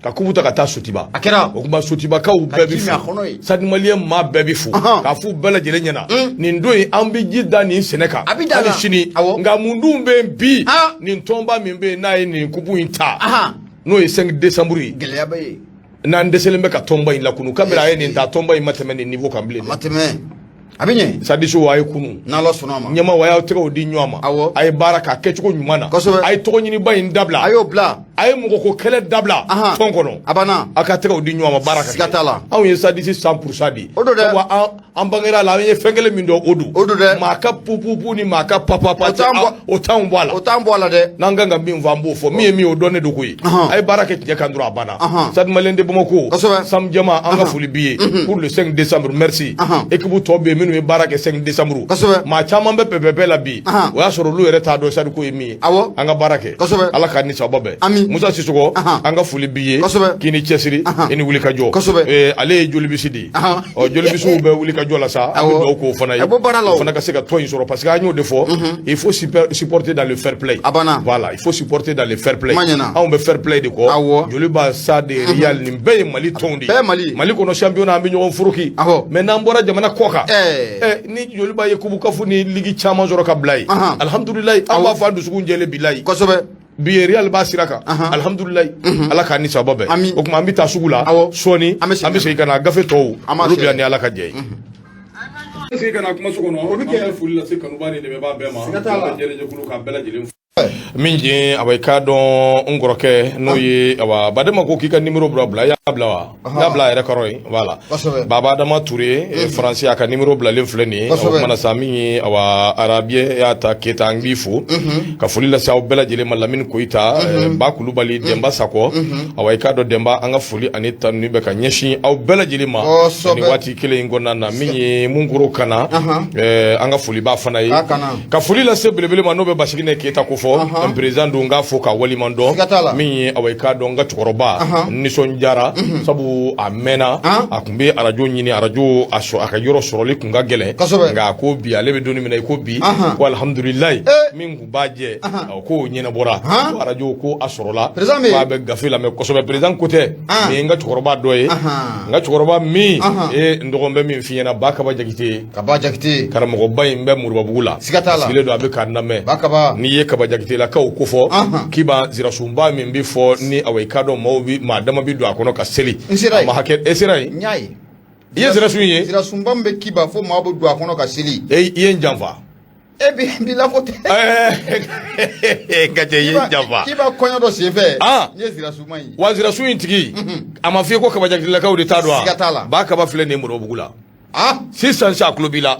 Ka coupe ta ka taa Sotiba. A kɛra. O tuma, Sotibakaw bɛɛ bi ji min a kɔnɔ fo. yen. Stade Malien maa bɛɛ bi fo. K'a f'u bɛɛ lajɛlen ɲɛna. Nin don in, an bɛ ji da nin sɛnɛ kan. A bɛ da Hali la. sini. Awɔ. Nka mun dun bɛ yen bi? Ah. Nin tɔnba min bɛ yen, n'a ye nin coupe in ta. N'o ye 5 décembre ye. Gɛlɛya bɛ yen. N'an dɛsɛlen bɛ ka tɔnba in lakunu, kabini a ye nin ta, tɔnba in ma tɛmɛ nin niveau kan bilen. A ma tɛmɛ. A bɛ ɲɛ. Sadiso, a ye kunu. N'Ala sɔnna a ma. Ɲɛmaw, a y'aw tɛgɛw di ɲɔgɔn ma. Awɔ. A ye baara k'a kɛcogo ɲuman na. Kosɛbɛ. A ye tɔgɔ ɲiniba in dabila. A y'o bila. A ye mɔgɔko kɛlɛ dabila. Tɔn kɔnɔ. A banna. A ka tɛgɛw di ɲɔgɔn ma, baara ka kɛ. Siga t'a la. Anw ye Sadisi 100% de ye. O don dɛ. Sabu an bangera la, an ye fɛn kelen min dɔn, o don. O don dɛ. Maa ka pupupu ni maa ka papapa. O t'an bɔ- O t'anw bɔ a la. O t'an bɔ a la dɛ. N'an kan ka min fɔ, an b'o fɔ. Min ye min ye, o dɔnnen don koyi. A ye baara kɛ tiɲɛ kan dɔrɔn, a banna. Ɔhɔn. Stade Malien de Bamako. Kosɛbɛ. Sam Jama, an ka foli b'i ye pour le 5 décembre, merci. Équipe tɔ bɛ yen minnu ye baara kɛ 5 décembre. Kosɛbɛ. Maa caman bɛ pɛpɛpɛ la bi. Ɔhɔn. O y'a sɔrɔ olu yɛrɛ t'a dɔn Stade ko ye min ye. Awɔ. An ka baara kɛ. Kosɛbɛ. Ala k'an ni sababa bɛn. Ami. Musa Sisɔkɔ, Ɔhɔn. an ka foli b'i ye. Kosɛbɛ. K'i ni cɛsiri, Ɔhɔn. i ni wuli ka jɔ. Kosɛbɛ. Ale ye jolibisi de ye. Ɔhɔn. Ɔ, jolibisiw bɛ wuli ka jɔ la sa. An bɛ Awɔ. dugawu k'o fana ye. A bɔ baara la o. O fana ka se ka tɔn in sɔrɔ, parce que an y'o de fɔ. Il faut supporter dans le fair play. A banna. Voilà, il faut supporter dans le fair play. Kuma ɲɛna. Anw bɛ fair play de kɔ. Awɔ. Joliba, Stade, Real, nin bɛɛ ye Mali tɔnw de ye. Bɛɛ ye Mali ye. Mali kɔnɔ championnat, an bɛ ɲɔgɔn foroki. Awɔ. Mais n'an bɔra jamana kɔ kan. Ɛɛ. Ni Joliba ye coupe CAF ni ligue caman sɔrɔ ka bila yen. Alihamudulilayi, an b'a fɔ an dusukun jɛlen, bilayi. Kosɛbɛ. Bi ye Real b'a sira kan. Alihamudulilayi. Ala k'an ni sababa bɛn. Ami. O tuma, an bɛ taa sugu la. Awɔ. Sɔɔni An bɛ segin an bɛ segin ka na gafe tɔw. An b'a Olu bɛ yan sɛbɛn. ni Ala ka jɛ ye. An bɛ segin ka na kumaso kɔnɔ. O bɛ kɛ. An bɛ foli lase kanubaa ni dɛmɛbaa bɛɛ ma. Siga t'a la. An bɛ jɛlɛjɛkulu k'a bɛɛ lajɛlen fo. Min ye, awa, i k'a dɔn, n kɔrɔkɛ, n'o ye, awa, Badema ko k'i ka numéro bila, i y'a bila wa? I y'a bila a yɛrɛ kɔrɔ ye, voilà. Kosɛbɛ. Baba Adama Touré, Faransi, a ka numéro bilalen filɛ nin ye. Kosɛbɛ. O kumana sa, min ye, awa, Arabie y'a ta Keta, an b'i fo. Ka foli lase aw bɛɛ lajɛlen ma, Lamini Koyita, Ba Kulubali, Denba Sakɔ. Awa, i k'a dɔn, Denba, an ka foli ani tanuni bɛ ka ɲɛsin aw bɛɛ lajɛlen ma. Kosɛbɛ. Nin waati kelen in kɔnɔna na, min ye Munkoro Kana, an ka foli b'a fana ye. K'a kana. Ka foli lase belebele ma, n'o bɛ Basigine Keyita ko fɔ. Président don, k'a fo ka waliman dɔn. Siga t'a la. Min ye, awa, i k'a dɔn, n ka cɛkɔrɔba nisɔndiyara, sabu a mɛnna a tun bɛ arajo ɲini, arajo a sɔrɔ, a ka yɔrɔ sɔrɔli tun ka gɛlɛn. Kosɛbɛ. Nka a ko bi, ale bɛ don min na i ko bi, ko alihamudulilayi, min tun b'a jɛ, k'o ɲɛnabɔra, ko arajo ko a sɔrɔla. Président bɛ yen. K'a bɛ gafe lamɛn kosɛbɛ. Président ko tɛ, nin ye n ka cɛkɔrɔba dɔ ye. N ka cɛkɔrɔba min, n dɔgɔnin bɛ min f'i ɲɛna, Ba Kaba Jakite. Kaba Jakite. Karamɔgɔba in bɛ Moribabugu la. Siga t'a la. A sigilen don, a bɛ k'a lamɛn. Ba Kaba. N'i ye Kaba Jakitelakaw ko fɔ, k'i b'a zirasunba min bɛ fɔ ni, awa, i k'a dɔn, maaw bi maa dama bi don a kɔnɔ ka seli. N sera yen. A ma hakɛ, e sera yen. N y'a ye. I ye zirasun ye? Zirasunba min bɛ Kiba fo maa bɛ don a kɔnɔ ka seli. E, i ye n janfa. E bi bi la ko tɛ. Ɛɛ, Gajɛ, i ye n janfa. K'i b'a kɔɲɔ dɔ senfɛ. Ah. N ye zirasunba in ye. Wa zirasun in tigi, a ma f'i ye ko Kaba Jakitelakaw de t'a dɔn wa? Siga t'a la. Ba Kaba filɛ nin ye Moribabugu la. Sisan sa a tulo b'i la,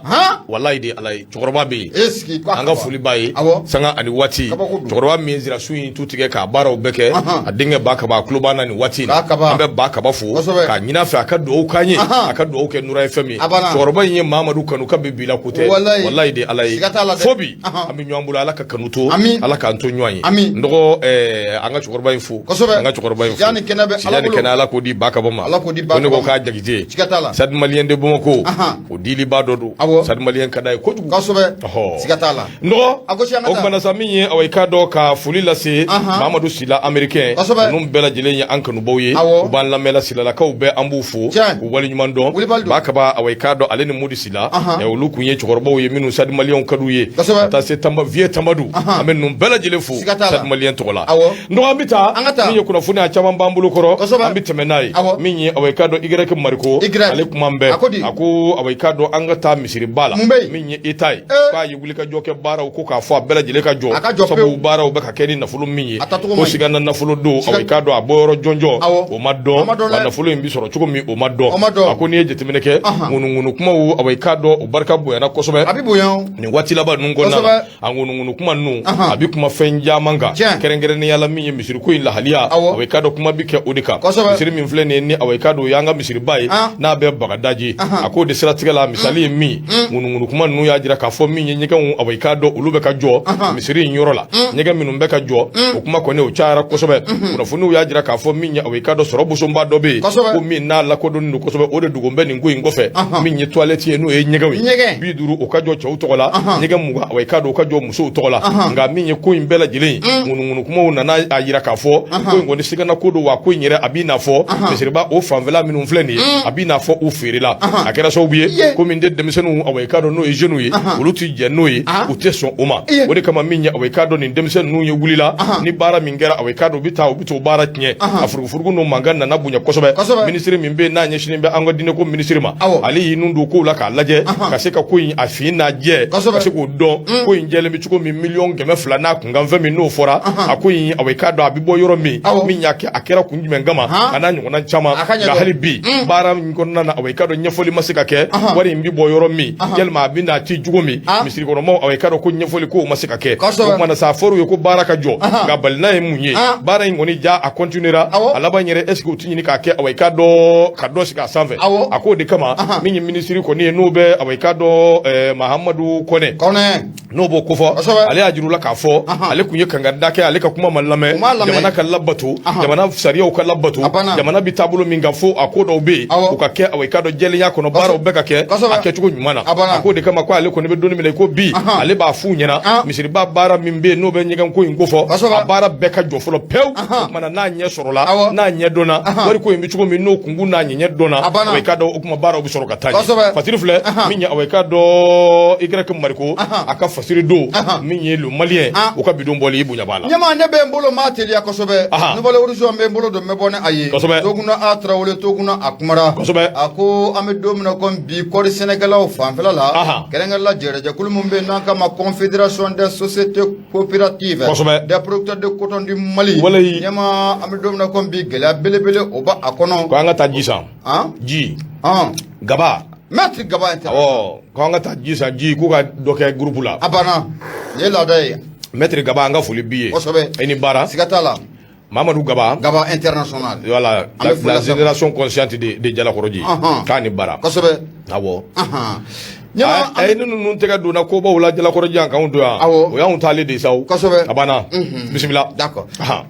walayi de Ala ye, cɛkɔrɔba bɛ yen, an ka foli b'a ye sanga ani waati. Cɛkɔrɔba min ye nsirasun in tu tigɛ k'a baaraw bɛɛ kɛ, a denkɛ Ba Kaba, a tulo b'an na nin waati in na. An bɛ Ba Kaba fo k'a ɲini a fɛ a ka dugawu k'an ye, a ka dugawu kɛ Nura FM ye. Cɛkɔrɔba in ye Mamadu kanu kabi bi la ko tɛ, walayi de Ala ye, fo bi an bɛ ɲɔgɔn bolo. Ala ka kanu to, Ala k'an to ɲɔgɔn ye. N dɔgɔ, an ka cɛkɔrɔba in fo, an ka cɛkɔrɔba in fo. Siya ni kɛnɛ, Ala k'o di Ba Kaba ma. Ko ne ko k'a Jakite, Stade Malien de Bamako, o diliba dɔ don. Stade Malien ka d'a ye kojugu. Kosɛbɛ, siga t'a la. N dɔgɔ, o kumana sa, min ye awa i k'a dɔn ka foli lase Mamadu Sila américain, ninnu bɛɛ lajɛlen ye an kanubaw ye, u b'an lamɛnla. Silalakaw bɛɛ, an b'u fo k'u waleɲuman dɔn. Ba Kaba, awa i k'a dɔn, ale ni Modi Sila, olu kun ye cɛkɔrɔbaw ye minnu Stade Malienw ka d'u ye, ka taa se Tanba Vieux Tambadu. An bɛ ninnu bɛɛ lajɛlen fo Stade Malien tɔgɔ la. N dɔgɔ, an bɛ taa min ye kunnafoni a caman b'an bolo kɔrɔ, an bɛ tɛmɛ n'a ye. Min ye awa i k'a dɔn, Y Mariko, ale kuma bɛɛ, a ko awa i k'a dɔn, an ka taa misiriba la, min ye État ye, k'a ye wulikajɔ kɛ baaraw ko k'a fɔ a bɛɛ lajɛlen ka jɔ, sabu baaraw bɛ ka kɛ ni nafolo min ye, ko sigana nafolo don. Awa i k'a dɔn, a bɔyɔrɔ jɔnjɔn o ma dɔn, wa nafolo in bɛ sɔrɔ cogo min, o ma dɔn. A ko n'i ye jateminɛ kɛ, ŋunuŋunu kumaw, awa i k'a dɔn, o barika bonyana kosɛbɛ nin waati laban ninnu kɔnɔna na. A ŋunuŋunu kuma ninnu, a bɛ kuma fɛn caman kan, kɛrɛnkɛrɛnnenya la min ye misiriko in lahaliya. Awa i k'a dɔn, kuma bɛ kɛ o de kan. Misiri min filɛ nin ye, ni awa i k'a dɔn, o y'an ka misiriba ye n'a bɛ Bagadaji, a k'o de siratigɛ la, misali ye min, ŋunuŋunu kuma ninnu y'a jira k'a fɔ min ye ɲɛgɛnw, awa i k'a dɔn, olu bɛ ka jɔ misiri in yɔrɔ la. Ɲɛgɛn minnu bɛ ka jɔ, o kuma kɔni o cayara kosɛbɛ. Kunnafoniw y'a jira k'a fɔ min ye awa i k'a dɔn, sɔrɔ bosonba dɔ bɛ yen ko min n'a lakodɔnnen don kosɛbɛ, o de dogon bɛ nin ko in kɔfɛ. Min ye toilette ye, n'o ye ɲɛgɛnw ye, 50, o ka jɔ cɛw tɔgɔ la, ɲɛgɛn 20, awa i k'a dɔn, o ka jɔ musow tɔgɔ la. Nka min ye ko in bɛɛ lajɛlen ye, ŋunuŋunu kumaw nana a jira k'a fɔ ko in kɔni sigana ko don, wa ko in yɛrɛ a b'i n'a fɔ misiriba o fanfɛla minnu filɛ nin ye, a b'i n'a fɔ u feerela. A kɛra sababu ye ko min tɛ denmisɛnninw, awa i k'a dɔn, n'o ye jeunes ye, olu tɛ jɛn n'o ye, u tɛ sɔn o ma. O de kama min ye awa i k'a dɔn, nin denmisɛnnin ninnu ye wulila ni baara min kɛra, awa i k'a dɔn, u bɛ taa u bɛ t'o baara tiɲɛ. A furugufurugu n'o mankan nana bonya kosɛbɛ. Minisiri min bɛ yen n'a ɲɛsinnen bɛ an ka diinɛko minisiri ma, ale y'i nun don kow la k'a lajɛ ka se ka ko in a fin n'a jɛ, ka se k'o dɔn, ko in jɛlen bɛ cogo min. 200 miliyɔn n'a kunkan fɛn min n'o fɔra, a ko in, awa i k'a dɔn, a bɛ bɔ yɔrɔ min, min y'a kɛ, a kɛra kun jumɛn kama, a n'a ɲɔgɔnna caman. Nka hali bi baara in kɔnɔna na, awa i k'a dɔn, ɲɛfɔli ma se ka kɛ, wari in bɛ bɔ yɔrɔ min, yalima a bɛ na ci cogo min misiri kɔnɔmaw, awa i k'a dɔn ko ɲɛfɔli ko ma se ka kɛ. O tuma na sa, a fɔr'u ye ko baara ka jɔ, nka balina ye mun ye? Baara in kɔni ja a continuera, a laban yɛrɛ, est ce que u ti ɲini k'a kɛ, awa i k'a dɔn, ka dɔ sigi a sanfɛ? A k'o de kama, min ye minisiri kɔni ye, n'o bɛ awa i k'a dɔn, Mahamadu Kɔnɛ, n'o b'o kofɔ, ale y'a jira u la k'a fɔ ale tun ye kangarida kɛ, ale ka kuma ma lamɛn. Jamana ka labato, jamana sariyaw ka labato, jamana bɛ taabolo min kan, fo a ko dɔw bɛ yen u ka kɛ, awa i k'a dɔn, jɛlenya kɔnɔ, baaraw bɛɛ ka kɛ a kɛcogo ɲuman na. A k'o de kama ko ale kɔni bɛ don min na i ko bi, ale b'a f'u ɲɛna, misiriba baara min bɛ yen n'o bɛ ɲɛgɛn ko in kofɔ, a baara bɛɛ ka jɔ fɔlɔ pewu. O tuma na, n'a ɲɛ sɔrɔla, n'a ɲɛ dɔnna, wari ko in bɛ cogo min, n'o kunkun n'a ɲɛɲɛ dɔnna, awa i k'a dɔn, o kuma baaraw bɛ sɔrɔ ka taa ɲɛ. Fasiri filɛ min ye, awa i k'a dɔn, Y Mariko, a ka fasiri don min ye Le Malien, u ka bidon bɔli, i bonya b'a la. Ɲama, ne bɛ n bolo maa teliya kosɛbɛ. Nouvel Horizon bɛ n bolo don, n bɛ bɔ ni a ye. Toguna a Tarawele, Toguna a kumara. A ko an bɛ don min na komi bi, kɔɔri sɛnɛkɛlaw fanfɛla la, kɛrɛnkɛrɛnla jɛrɛjɛkulu min bɛ yen n'an k'a ma Confédération des sociétés coopératives des producteurs de coton du Mali. Ɲama, an bɛ don min na komi bi, gɛlɛya belebele o b'a a kɔnɔ. Ko an ka taa ji san. Ji Gaba. Maître Gaba in tɛ. Awɔ, ko an ka taa ji san, ji k'u ka dɔ kɛ groupe la. A banna, nin ye laada ye. Maître Gaba, an ka foli b'i ye. I ni baara. Siga t'a la. Mamadou Gaba. Gaba international. Voilà, la génération consciente de Jalakɔrɔji. K'a ni baara. Awɔ. A ye ni ninnu tɛgɛ donna kobaw la Jalakɔrɔji yan k'anw to yan. O y'anw taalen de sa o. A banna. Bisimila. D'accord.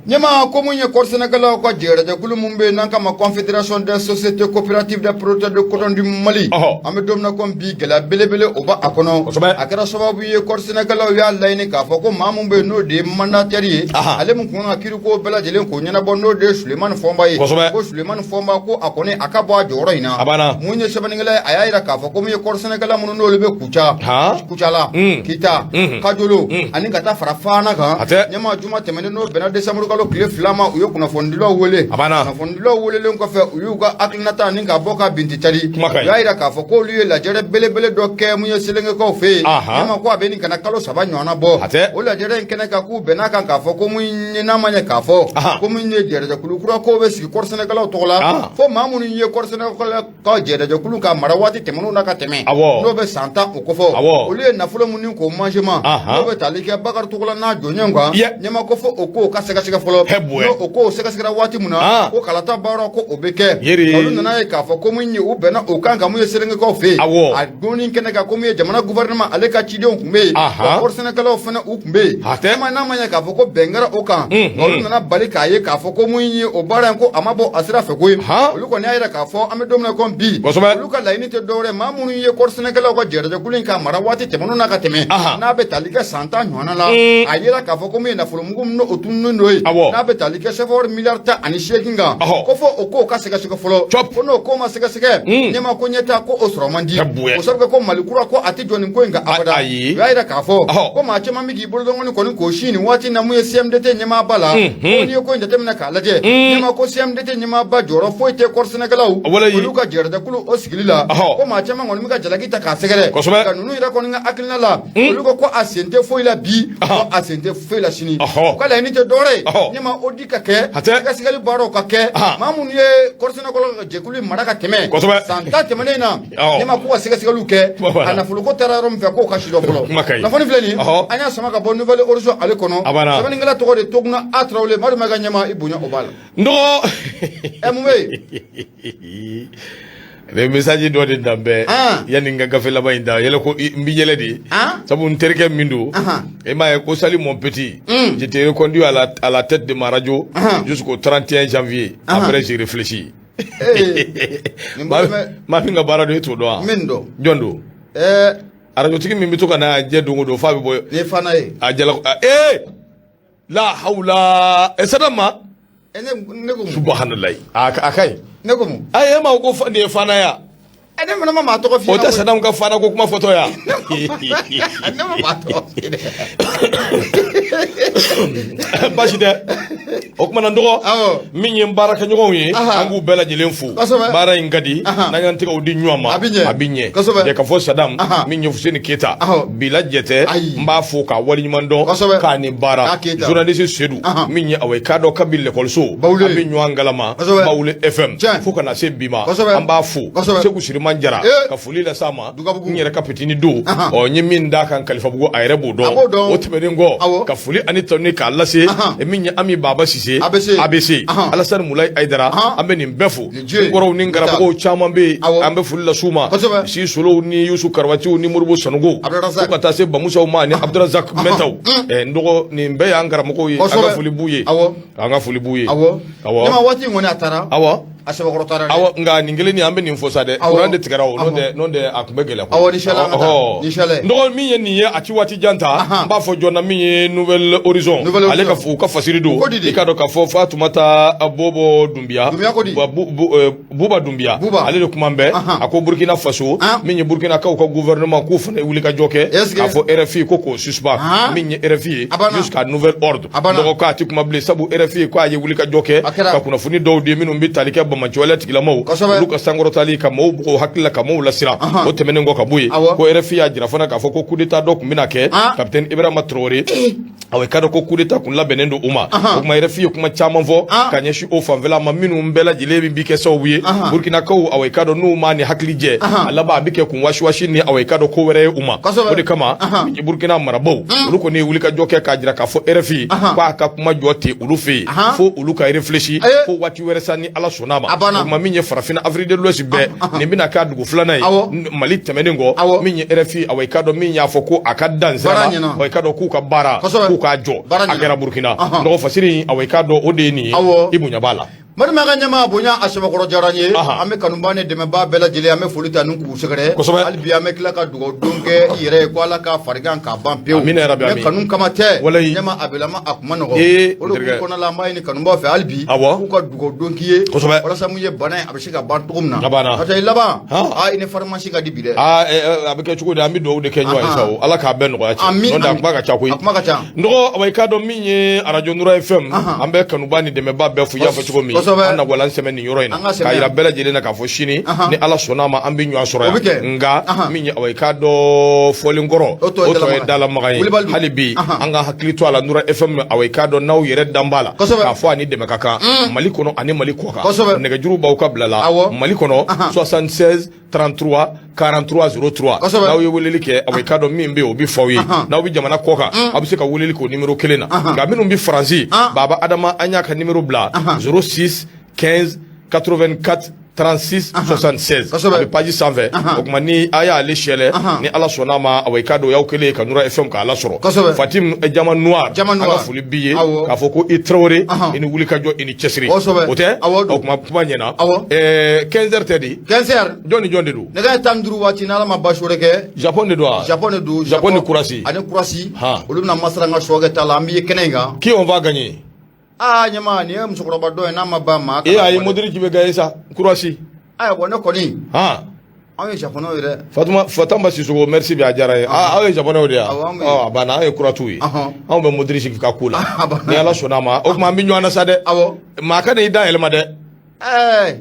Ɲɛma, ko mun ye kɔɔri sɛnɛkɛlaw ka jɛrɛjɛkulu min bɛ yen n'an k'a ma Confédération des sociétés coopératives des producteurs de coton du Mali. An bɛ don min na komi bi, gɛlɛya belebele o b'a kɔnɔ. A kɛra sababu ye, kɔɔri sɛnɛkɛlaw y'a laɲini k'a fɔ ko maa min bɛ yen n'o de ye mandataire ye, ale min kun kan ka kiiriko bɛɛ lajɛlen k'o ɲɛnabɔ, n'o de ye Sulemani Fɔnba ye. Ko Sulemani Fɔnba, ko a kɔni a ka bɔ a jɔyɔrɔ in na. A banna. Mun ye sɛbɛnnikɛla ye, a y'a jira k'a fɔ ko mun ye kɔɔri sɛnɛkɛla minnu n'olu bɛ Kuca Kucala Kita Kajolo ani ka taa fara Fana kan ɲɛma juma tɛmɛnen n'o bɛnna décembre kalo tile 2 ma, u ye kunnafonidilaw wele. Kunnafonidilaw welelen kɔfɛ, u y'u ka hakilinata ni ka bɔ ka binti cari. U y'a jira k'a fɔ k'olu ye lajɛrɛ belebele dɔ kɛ mun ye Selengekaw fɛ yen. Ɲɛma ko a bɛ nin ka na kalo 3 ɲɔgɔnna bɔ. O lajɛrɛ in kɛnɛ kan, k'u bɛn'a kan k'a fɔ ko mun ye, n'a ma ɲɛ k'a fɔ ko mun ye jɛrɛjɛkulu kura ko bɛ sigi kɔɔrisɛnɛkɛlaw tɔgɔ la, fo maa minnu ye kɔɔrisɛnɛkɛlaw ka jɛrɛjɛkulu ka mara waati tɛmɛnenw na ka tɛmɛ, n'o bɛ san 10 o kofɔ, olu ye nafolo minnu k'o manjema, n'o bɛ tali kɛ Bakari Togola n'a jɔɲɔgɔn kan. Ɲɛma ko fo o kow ka sɛgɛsɛgɛ fɔlɔ. N'o o kow sɛgɛsɛgɛra waati min na, ko kalata baara ko o bɛ kɛ. Olu nana ye k'a fɔ ko mun ye, u bɛnna o kan ka mun ye Selengekaw fɛ yen. A donni kɛnɛ kan, ko mun ye jamana gouvernement ale ka cidenw tun bɛ yen, kɔɔrisɛnɛkɛlaw fana u tun bɛ yen. Ɲɛma n'a ma ɲɛ k'a fɔ ko bɛn kɛra o kan, olu nana bali k'a ye k'a fɔ ko mun ye o baara in ko a ma bɔ a sira fɛ koyi. Olu kɔni y'a jira k'a fɔ an bɛ don min na komi bi, olu ka laɲini tɛ dɔwɛrɛ, maa minnu ye kɔɔrisɛnɛkɛlaw ka jɛrɛjɛkulu in ka mara waati tɛmɛnenw na ka tɛmɛ, n'a bɛ tali kɛ san 10 ɲɔgɔnna la, a yera k'a fɔ ko min ye nafolomugu min n'o tununnen don ye, n'a bɛ tali kɛ CFA wari miliyari 18 kan, ko fo o kow ka sɛgɛsɛgɛ fɔlɔ. Ko n'o ko ma sɛgɛsɛgɛ, ɲɛma ko ɲɛtaa ko o sɔrɔ man di. O sabu kɛ ko Mali kura ko a tɛ jɔ nin ko in kan abada. U y'a jira k'a fɔ ko maa caman bɛ k'i bolodɔngɔni kɔni k'o sin nin waati na mun ye CMDT ɲɛmaaba la. Ko n'i ye ko in jateminɛ k'a lajɛ, ɲɛma ko CMDT ɲɛmaaba jɔyɔrɔ foyi tɛ kɔɔrisɛnɛkɛlaw olu ka jɛrɛjɛkulu o sigili la. Ko maa caman kɔni bɛ ka jalaki ta k'a sɛgɛrɛ. Nka ninnu yɛrɛ kɔni ka hakilina la, olu ko ko a sen tɛ foyi la bi, ko a sen tɛ foyi la sini. U ka laɲini tɛ dɔwɛrɛ ye, ɲɛma audit ka kɛ, sɛgɛsɛgɛli baaraw ka kɛ, maa minnu ye kɔɔrisɛnɛkɛlaw ka jɛkulu mara ka tɛmɛ san 10 tɛmɛnen na, ɲɛma k'u ka sɛgɛsɛgɛliw kɛ, a nafoloko taara yɔrɔ min fɛ k'o ka sidɔn fɔlɔ. Kunnafoni filɛ nin, an y'a sama ka bɔ Nouvel Horizon ale kɔnɔ. Sɛbɛnnikɛla tɔgɔ de Toguna A Tarawele. Madu ma ka ɲɛma i bonya o b'a la. N dɔgɔ. Ɛ, mun bɛ yen? Ne message dɔ de dan bɛɛ yanni n ka gafe laban in da yɛlɛ ko n bɛ yɛlɛ de, sabu n terikɛ min don, e m'a ye ko salut mon petit, je te reconduis à la tête de ma radio jusqu'au 31 janvier, après j'ai réfléchi. Maa min ka baara don, e t'o dɔn wa? Min dɔn? Jɔn don? Arajotigi min bɛ to ka na jɛ don o don f'a bɛ bɔ. Ni Fana ye. A jala ee la hawla ɛ Sadam ma. Ne ko mun? Subahanallahi, a ka ɲi. Ne ko mun? Ayi, e ma ko nin ye Fana ya. Ne fana ma maa tɔgɔ f'i O tɛ Sadam ka Fana ko kuma fɔtɔ ya. Ne ma maa tɔgɔ f'i dɛ. Baasi tɛ. O kumana, n dɔgɔ, min ye n baarakɛɲɔgɔnw ye, an k'u bɛɛ lajɛlen fo. Baara in ka di n'an y'an tɛgɛw di ɲɔgɔn ma, a bɛ ɲɛ. Jɛ ka fɔ Sadam min ye Fuseni Keyita bila jɛtɛ, n b'a fo k'a waleɲuman dɔn k'a ni baara. Journaliste Sedu min ye awa i k'a dɔn kabi lekɔliso an bɛ ɲɔgɔn kalama Bawule FM fo ka na se bi ma, an b'a fo. Segu Siriman Jara ka foli las'a ma, n yɛrɛ ka petini don, ɔ n ye min d'a kan Kalifabugu, a yɛrɛ b'o dɔn. O tɛmɛnen kɔ, ka foli ani tanu k'a lase min ye Ami Baba Sise ABC, Alasani Mulayi Ayidara, an bɛ nin bɛɛ fo. N kɔrɔw ni karamɔgɔw caman bɛ yen, an bɛ foli las'u ma, Si Solow ni Yusu Karabatiw ni Moribo Sanogo, fo ka taa se Bamusaw ma ani Abdurazak Mɛntaw. N dɔgɔ, nin bɛɛ y'an karamɔgɔw ye, an ka foli b'u ye, an ka foli b'u ye. Awɔ, waati in kɔni a taara. A sɛbɛkɔrɔ taara. Awɔ, nka nin kelen nin, an bɛ nin fɔ sa dɛ, kuran de tigɛra o, n'o tɛ a tun bɛ gɛlɛya. Awɔ, ni sɛlɛ, an ka taa ni sɛlɛ. N dɔgɔ, min ye nin ye, a ti waati jan ta, n b'a fɔ joona, min ye Nouvel Horizon ale ka u ka fasiri don, i k'a dɔn k'a fɔ Fatumata Bobo Dunbiya, Buba Dunbiya, ale de kuma bɛɛ. A ko Burkina Faso, min ye Burkinakaw ka gouvernement, k'u fana ye wulikajɔ kɛ k'a fɔ RFI ko k'o suspend, min ye RFI ye, jusqu'à nouvel ordre. Dɔgɔ k'a ti kuma bilen, sabu RFI k'a ye wulikajɔ kɛ ka kunnafoni dɔw di minnu bɛ tali kɛ banbaanciwale tigilamaw olu ka sankɔrɔtali, ka maaw bugɔ hakili la, ka maaw lasiran. O tɛmɛnen kɔ ka bɔ yen, ko RFI y'a jira fana k'a fɔ ko coup d'état dɔ tun bɛna kɛ capitaine Ibrahima Traoré, awa i k'a dɔn ko coup d'état kun labɛnnen don u ma. O tuma RFI ye kuma caman fɔ ka ɲɛsin o fanfɛla ma, minnu bɛɛ lajɛlen bɛ kɛ sababu ye Burkinakaw, awa i k'a dɔn n'u ma ni hakili jɛ, a laban a bɛ kɛ kun wasiwasi ni awa i k'a dɔn ko wɛrɛ ye u ma. O de kama Burkina marabaw olu kɔni ye wulikajɔ kɛ k'a jira k'a fɔ RFI k'a ka kuma jɔ ten olu fɛ yen, fo olu ka réfléchi fo waati wɛrɛ sa, ni Ala sɔnn'a ma. O tuma min ye farafinna, Afrique de l'Ouest bɛɛ, nin bɛna k'a dugu filanan ye Mali tɛmɛnen kɔ, min ye RFI, awa i k'a dɔn min y'a fɔ ko a ka dan sira la, awa i k'a dɔn k'u ka baara k'u k'a jɔ, a kɛra Burkina. Dɔgɔ, fasiri, awa i k'a dɔn o de ye nin ye, i bonya b'a la. Malima ka ɲɛmaa bonya a sɛbɛkɔrɔ diyara n ye. Aha. An bɛ kanubaa ni dɛmɛbaa bɛɛ lajɛlen, an bɛ foli ta ni k'u sɛgɛrɛ. Kosɛbɛ. Hali bi an bɛ tila ka dugawu don kɛ i yɛrɛ ye ko Ala ka farigan k'a ban pewu. Amina yarabi, Ne amin. kanu kama tɛ. Walayi. Ɲɛmaa a bilama a kuma nɔgɔ. Ee, O de n terikɛ. kɔnɔna la an b'a ɲini kanubaaw fɛ hali bi. Awɔ. K'u ka dugawu don k'i ye. Kosɛbɛ. Walasa mun ye bana ye a bɛ se ka ban cogo min na. A banna. N'o tɛ i laban. Han. Aa i ni pharmacie ka di bi dɛ. Aa a bɛ kɛ cogo di, an bɛ dugawu de kɛ ɲɔgɔn ye sa o, Ala k'a bɛɛ nɔgɔya cɛ. Amin, N'o tɛ a amin. kuma ka ca koyi. A kuma ka ca. N dɔgɔ, awa i k'a dɔn min ye arajo Nura FM, Ahan. an bɛ kanuba ni dɛmɛba bɛɛ fo i y'a fɔ cogo min. Kosɛbɛ. An na walan sɛmɛ nin yɔrɔ in na An ka sɛmɛ k'a yan. yira bɛɛ lajɛlen na k'a fɔ sini Ahan. ni Ala sɔnna a ma an bɛ ɲɔgɔn sɔrɔ O bɛ kɛ. yan, nka Ahan. min ye awa i k'a dɔn fɔlen kɔrɔ O tɔ ye o tɔ ye dalamaga dalamaga ye. Wulibali don. Hali bi Ahan. an ka hakili to a la, Nura FM, awa i k'a dɔn n'aw yɛrɛ dan b'a la Kosɛbɛ. k'a fɔ a ni dɛmɛ ka kan Mali kɔnɔ ani Mali kɔ kan. Kosɛbɛ. Nɛgɛjuru b'aw ka bila la. Awɔ. Mali kɔnɔ Ahan. 76 33 43 03. Kosɛbɛ. N'aw ye weleli kɛ, awa i k'a dɔn min bɛ yen o bɛ fɔ aw ye. Ahan. N'aw bɛ jamana kɔ kan, aw bɛ se ka weleli k'o numéro kelen na. Nka minnu bɛ Faransi, Ah. Baba Adama, an y'a ka numéro bila 06 15 84 36 76. Kosɛbɛ. A bɛ page sanfɛ. O tuma ni a y'ale sɛlɛ, ni Ala sɔnna a ma, awa i k'a dɔn o y'aw kɛlen ye ka Nura FM k'a lasɔrɔ. Kosɛbɛ. Fatim Jama Noir, Jama an ka Noir. foli b'i ye Awɔ. k'a fɔ ko i Tarawele, i ni wulikajɔ, i ni cɛsiri. Kosɛbɛ. O tɛ? Awɔ, don. O tuma kuma ɲɛna. Awɔ. 15 heures tɛ di? 15 heures. Jɔn ni jɔn de don? Nɛgɛ 15 waati, n'Ala ma baasi wɛrɛ kɛ. Japon de don wa? Japon de don. Japon ni Croatie. Ani Croatie. Han. Olu bɛna masara an ka sɔkɛ ta la, an b'i ye kɛnɛ in kan. Qui on va gagner? Aa ɲɛmaa, nin ye musokɔrɔba dɔ ye n'a ma ban ma. E ayi, Modric bɛ gagner sa, Croatie. Ayiwa ne kɔni. Han. Anw ye japonɛw ye dɛ. Fatuma Fatamba Sissoko, merci bi, a diyara n ye. Ah, aw ye japonɛw de ye wa? Awɔ, anw bɛ. Ɔ, a banna, anw ye Croatew ye. Anw bɛ Modric ka ko la. A banna. Ni Ala sɔnna a ma, o tuma an bɛ ɲɔgɔn na sa dɛ. Awɔ. Maa kana i da yɛlɛma dɛ. Ɛɛ.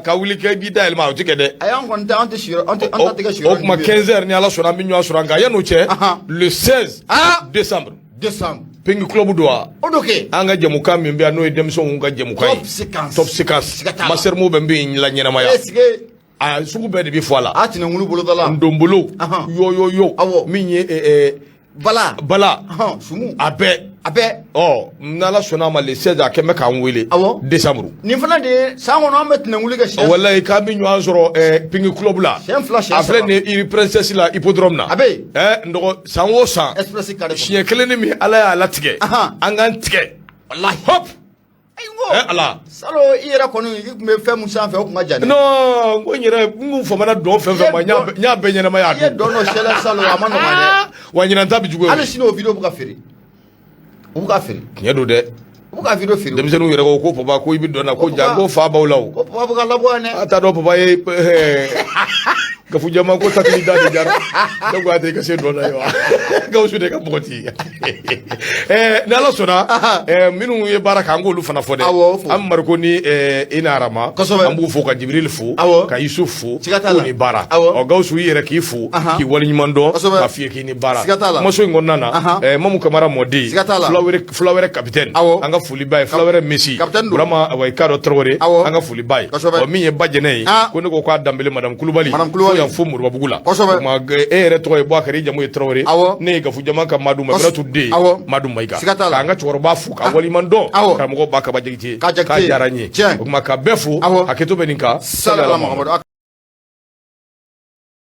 Ka wuli kɛ i b'i da yɛlɛma, o tɛ kɛ dɛ. Ayi, an kɔni tɛ, an tɛ si yɔrɔ, an tɛ an ta tɛ kɛ si yɔrɔ. O tuma 15 heures, ni Ala sɔnna, an bɛ ɲɔgɔn sɔrɔ, nka yan'o cɛ, le 16 décembre. Décembre. Pengi Club don wa? O don kɛ. An ka jɛmukan min bɛ yan, n'o ye denmisɛnw ka jɛmukan ye. Top séquence. Top séquence. Siga t'a la. Master Mo bɛ min la ɲɛnamaya. Est-ce que A sugu bɛɛ de bɛ fɔ a la. A tɛnɛnkulu boloda la. Ndonbolo. Yoyoyo. Awɔ. Min ye Bala. Bala. Sumu. A bɛɛ. A bɛɛ. Ɔ, n'Ala sɔnna a ma, le 16, a kɛn bɛ k'an wele. Awɔ. Décembre. Nin fana de ye san kɔnɔ an bɛ tɛnɛnkulu kɛ siɲɛ. Walayi, k'an bɛ ɲɔgɔn sɔrɔ Pengi Club la. Siɲɛ 2, siɲɛ A filɛ 3. nin ye Princesse la, hippodrome na. A bɛ yen. N dɔgɔ, san o san. Express carré kɔnɔ. Siɲɛ kelen ni min Ala y'a latigɛ. An k'an tigɛ. Walahi. Hop. Ayi, n ko. Ala. Salo i yɛrɛ kɔni i tun bɛ fɛn mun sanfɛ o tun ka jan dɛ. Non, n ko n yɛrɛ n kun famana dɔn fɛn fɛn ma, n y'a bɛɛ ɲɛnamaya a I ye don. dɔn dɔ sɛlɛ salo, a ma nɔgɔn dɛ. Wa ɲinan ta bɛ juguya. Hali sini o vidéo bɛ ka feere. U bɛ ka feere. Tiɲɛ don dɛ. U bɛ ka vidéo feere. Denmisɛnninw yɛrɛ ko ko papa, ko i bɛ dɔn na ko ja ko fa b'aw la o. Ko papa bɛ ka labɔ yan dɛ. A t'a dɔn papa ye Gafu jama ko takili da de jara. Ne ko a tɛ i ka se dɔn na ye wa. Gawusu de ka bɔgɔti. Ni Ala sɔnna, minnu ye baara kɛ, an k'olu fana fɔ dɛ. Awɔ. An Mariko ni Ina Arama. Kosɛbɛ. An b'u fo ka Jibirili fo. Awɔ. Ka Yusuf fo. Siga t'a la. K'u ni baara. Awɔ. Ɔ, Gawusu, i yɛrɛ k'i fo. K'i waleɲuman dɔn. Kosɛbɛ. K'a f'i ye k'i ni baara. Siga t'a la. Kumaso in kɔnɔna na, Mamu Kamara mɔden. Siga t'a la. Fulawɛrɛ capitaine. Awɔ. An ka foli b'a ye. Fulawɛrɛ Messi. Capitaine don. Burama, awa i k'a dɔn Tarawele. Awɔ. An ka foli b'a ye. Kosɛbɛ. Ɔ, min ye ba jɛnɛ ye. Ko ne ko k'a Danbele madame Kulubali. Madame Kulubali. Fo yan fo Moribabugu la. Kosɛbɛ. O tuma e yɛrɛ tɔgɔ ye Bouakari, jamu ye Tarawele. Awɔ. Ne ye Gafu jama ka Madu Maminatu den. Awɔ. Madu Mayiga. Siga t'a la. K'an ka cɛkɔrɔba fo k'a waleɲuman dɔn. Awɔ. Karamɔgɔ Ba Kaba Jakite. K'a Jakite. K'a diyara n ye. Tiɲɛ. O tuma ka bɛɛ fo. Awɔ. Hakɛto bɛ nin kan. Salala Mahamadu.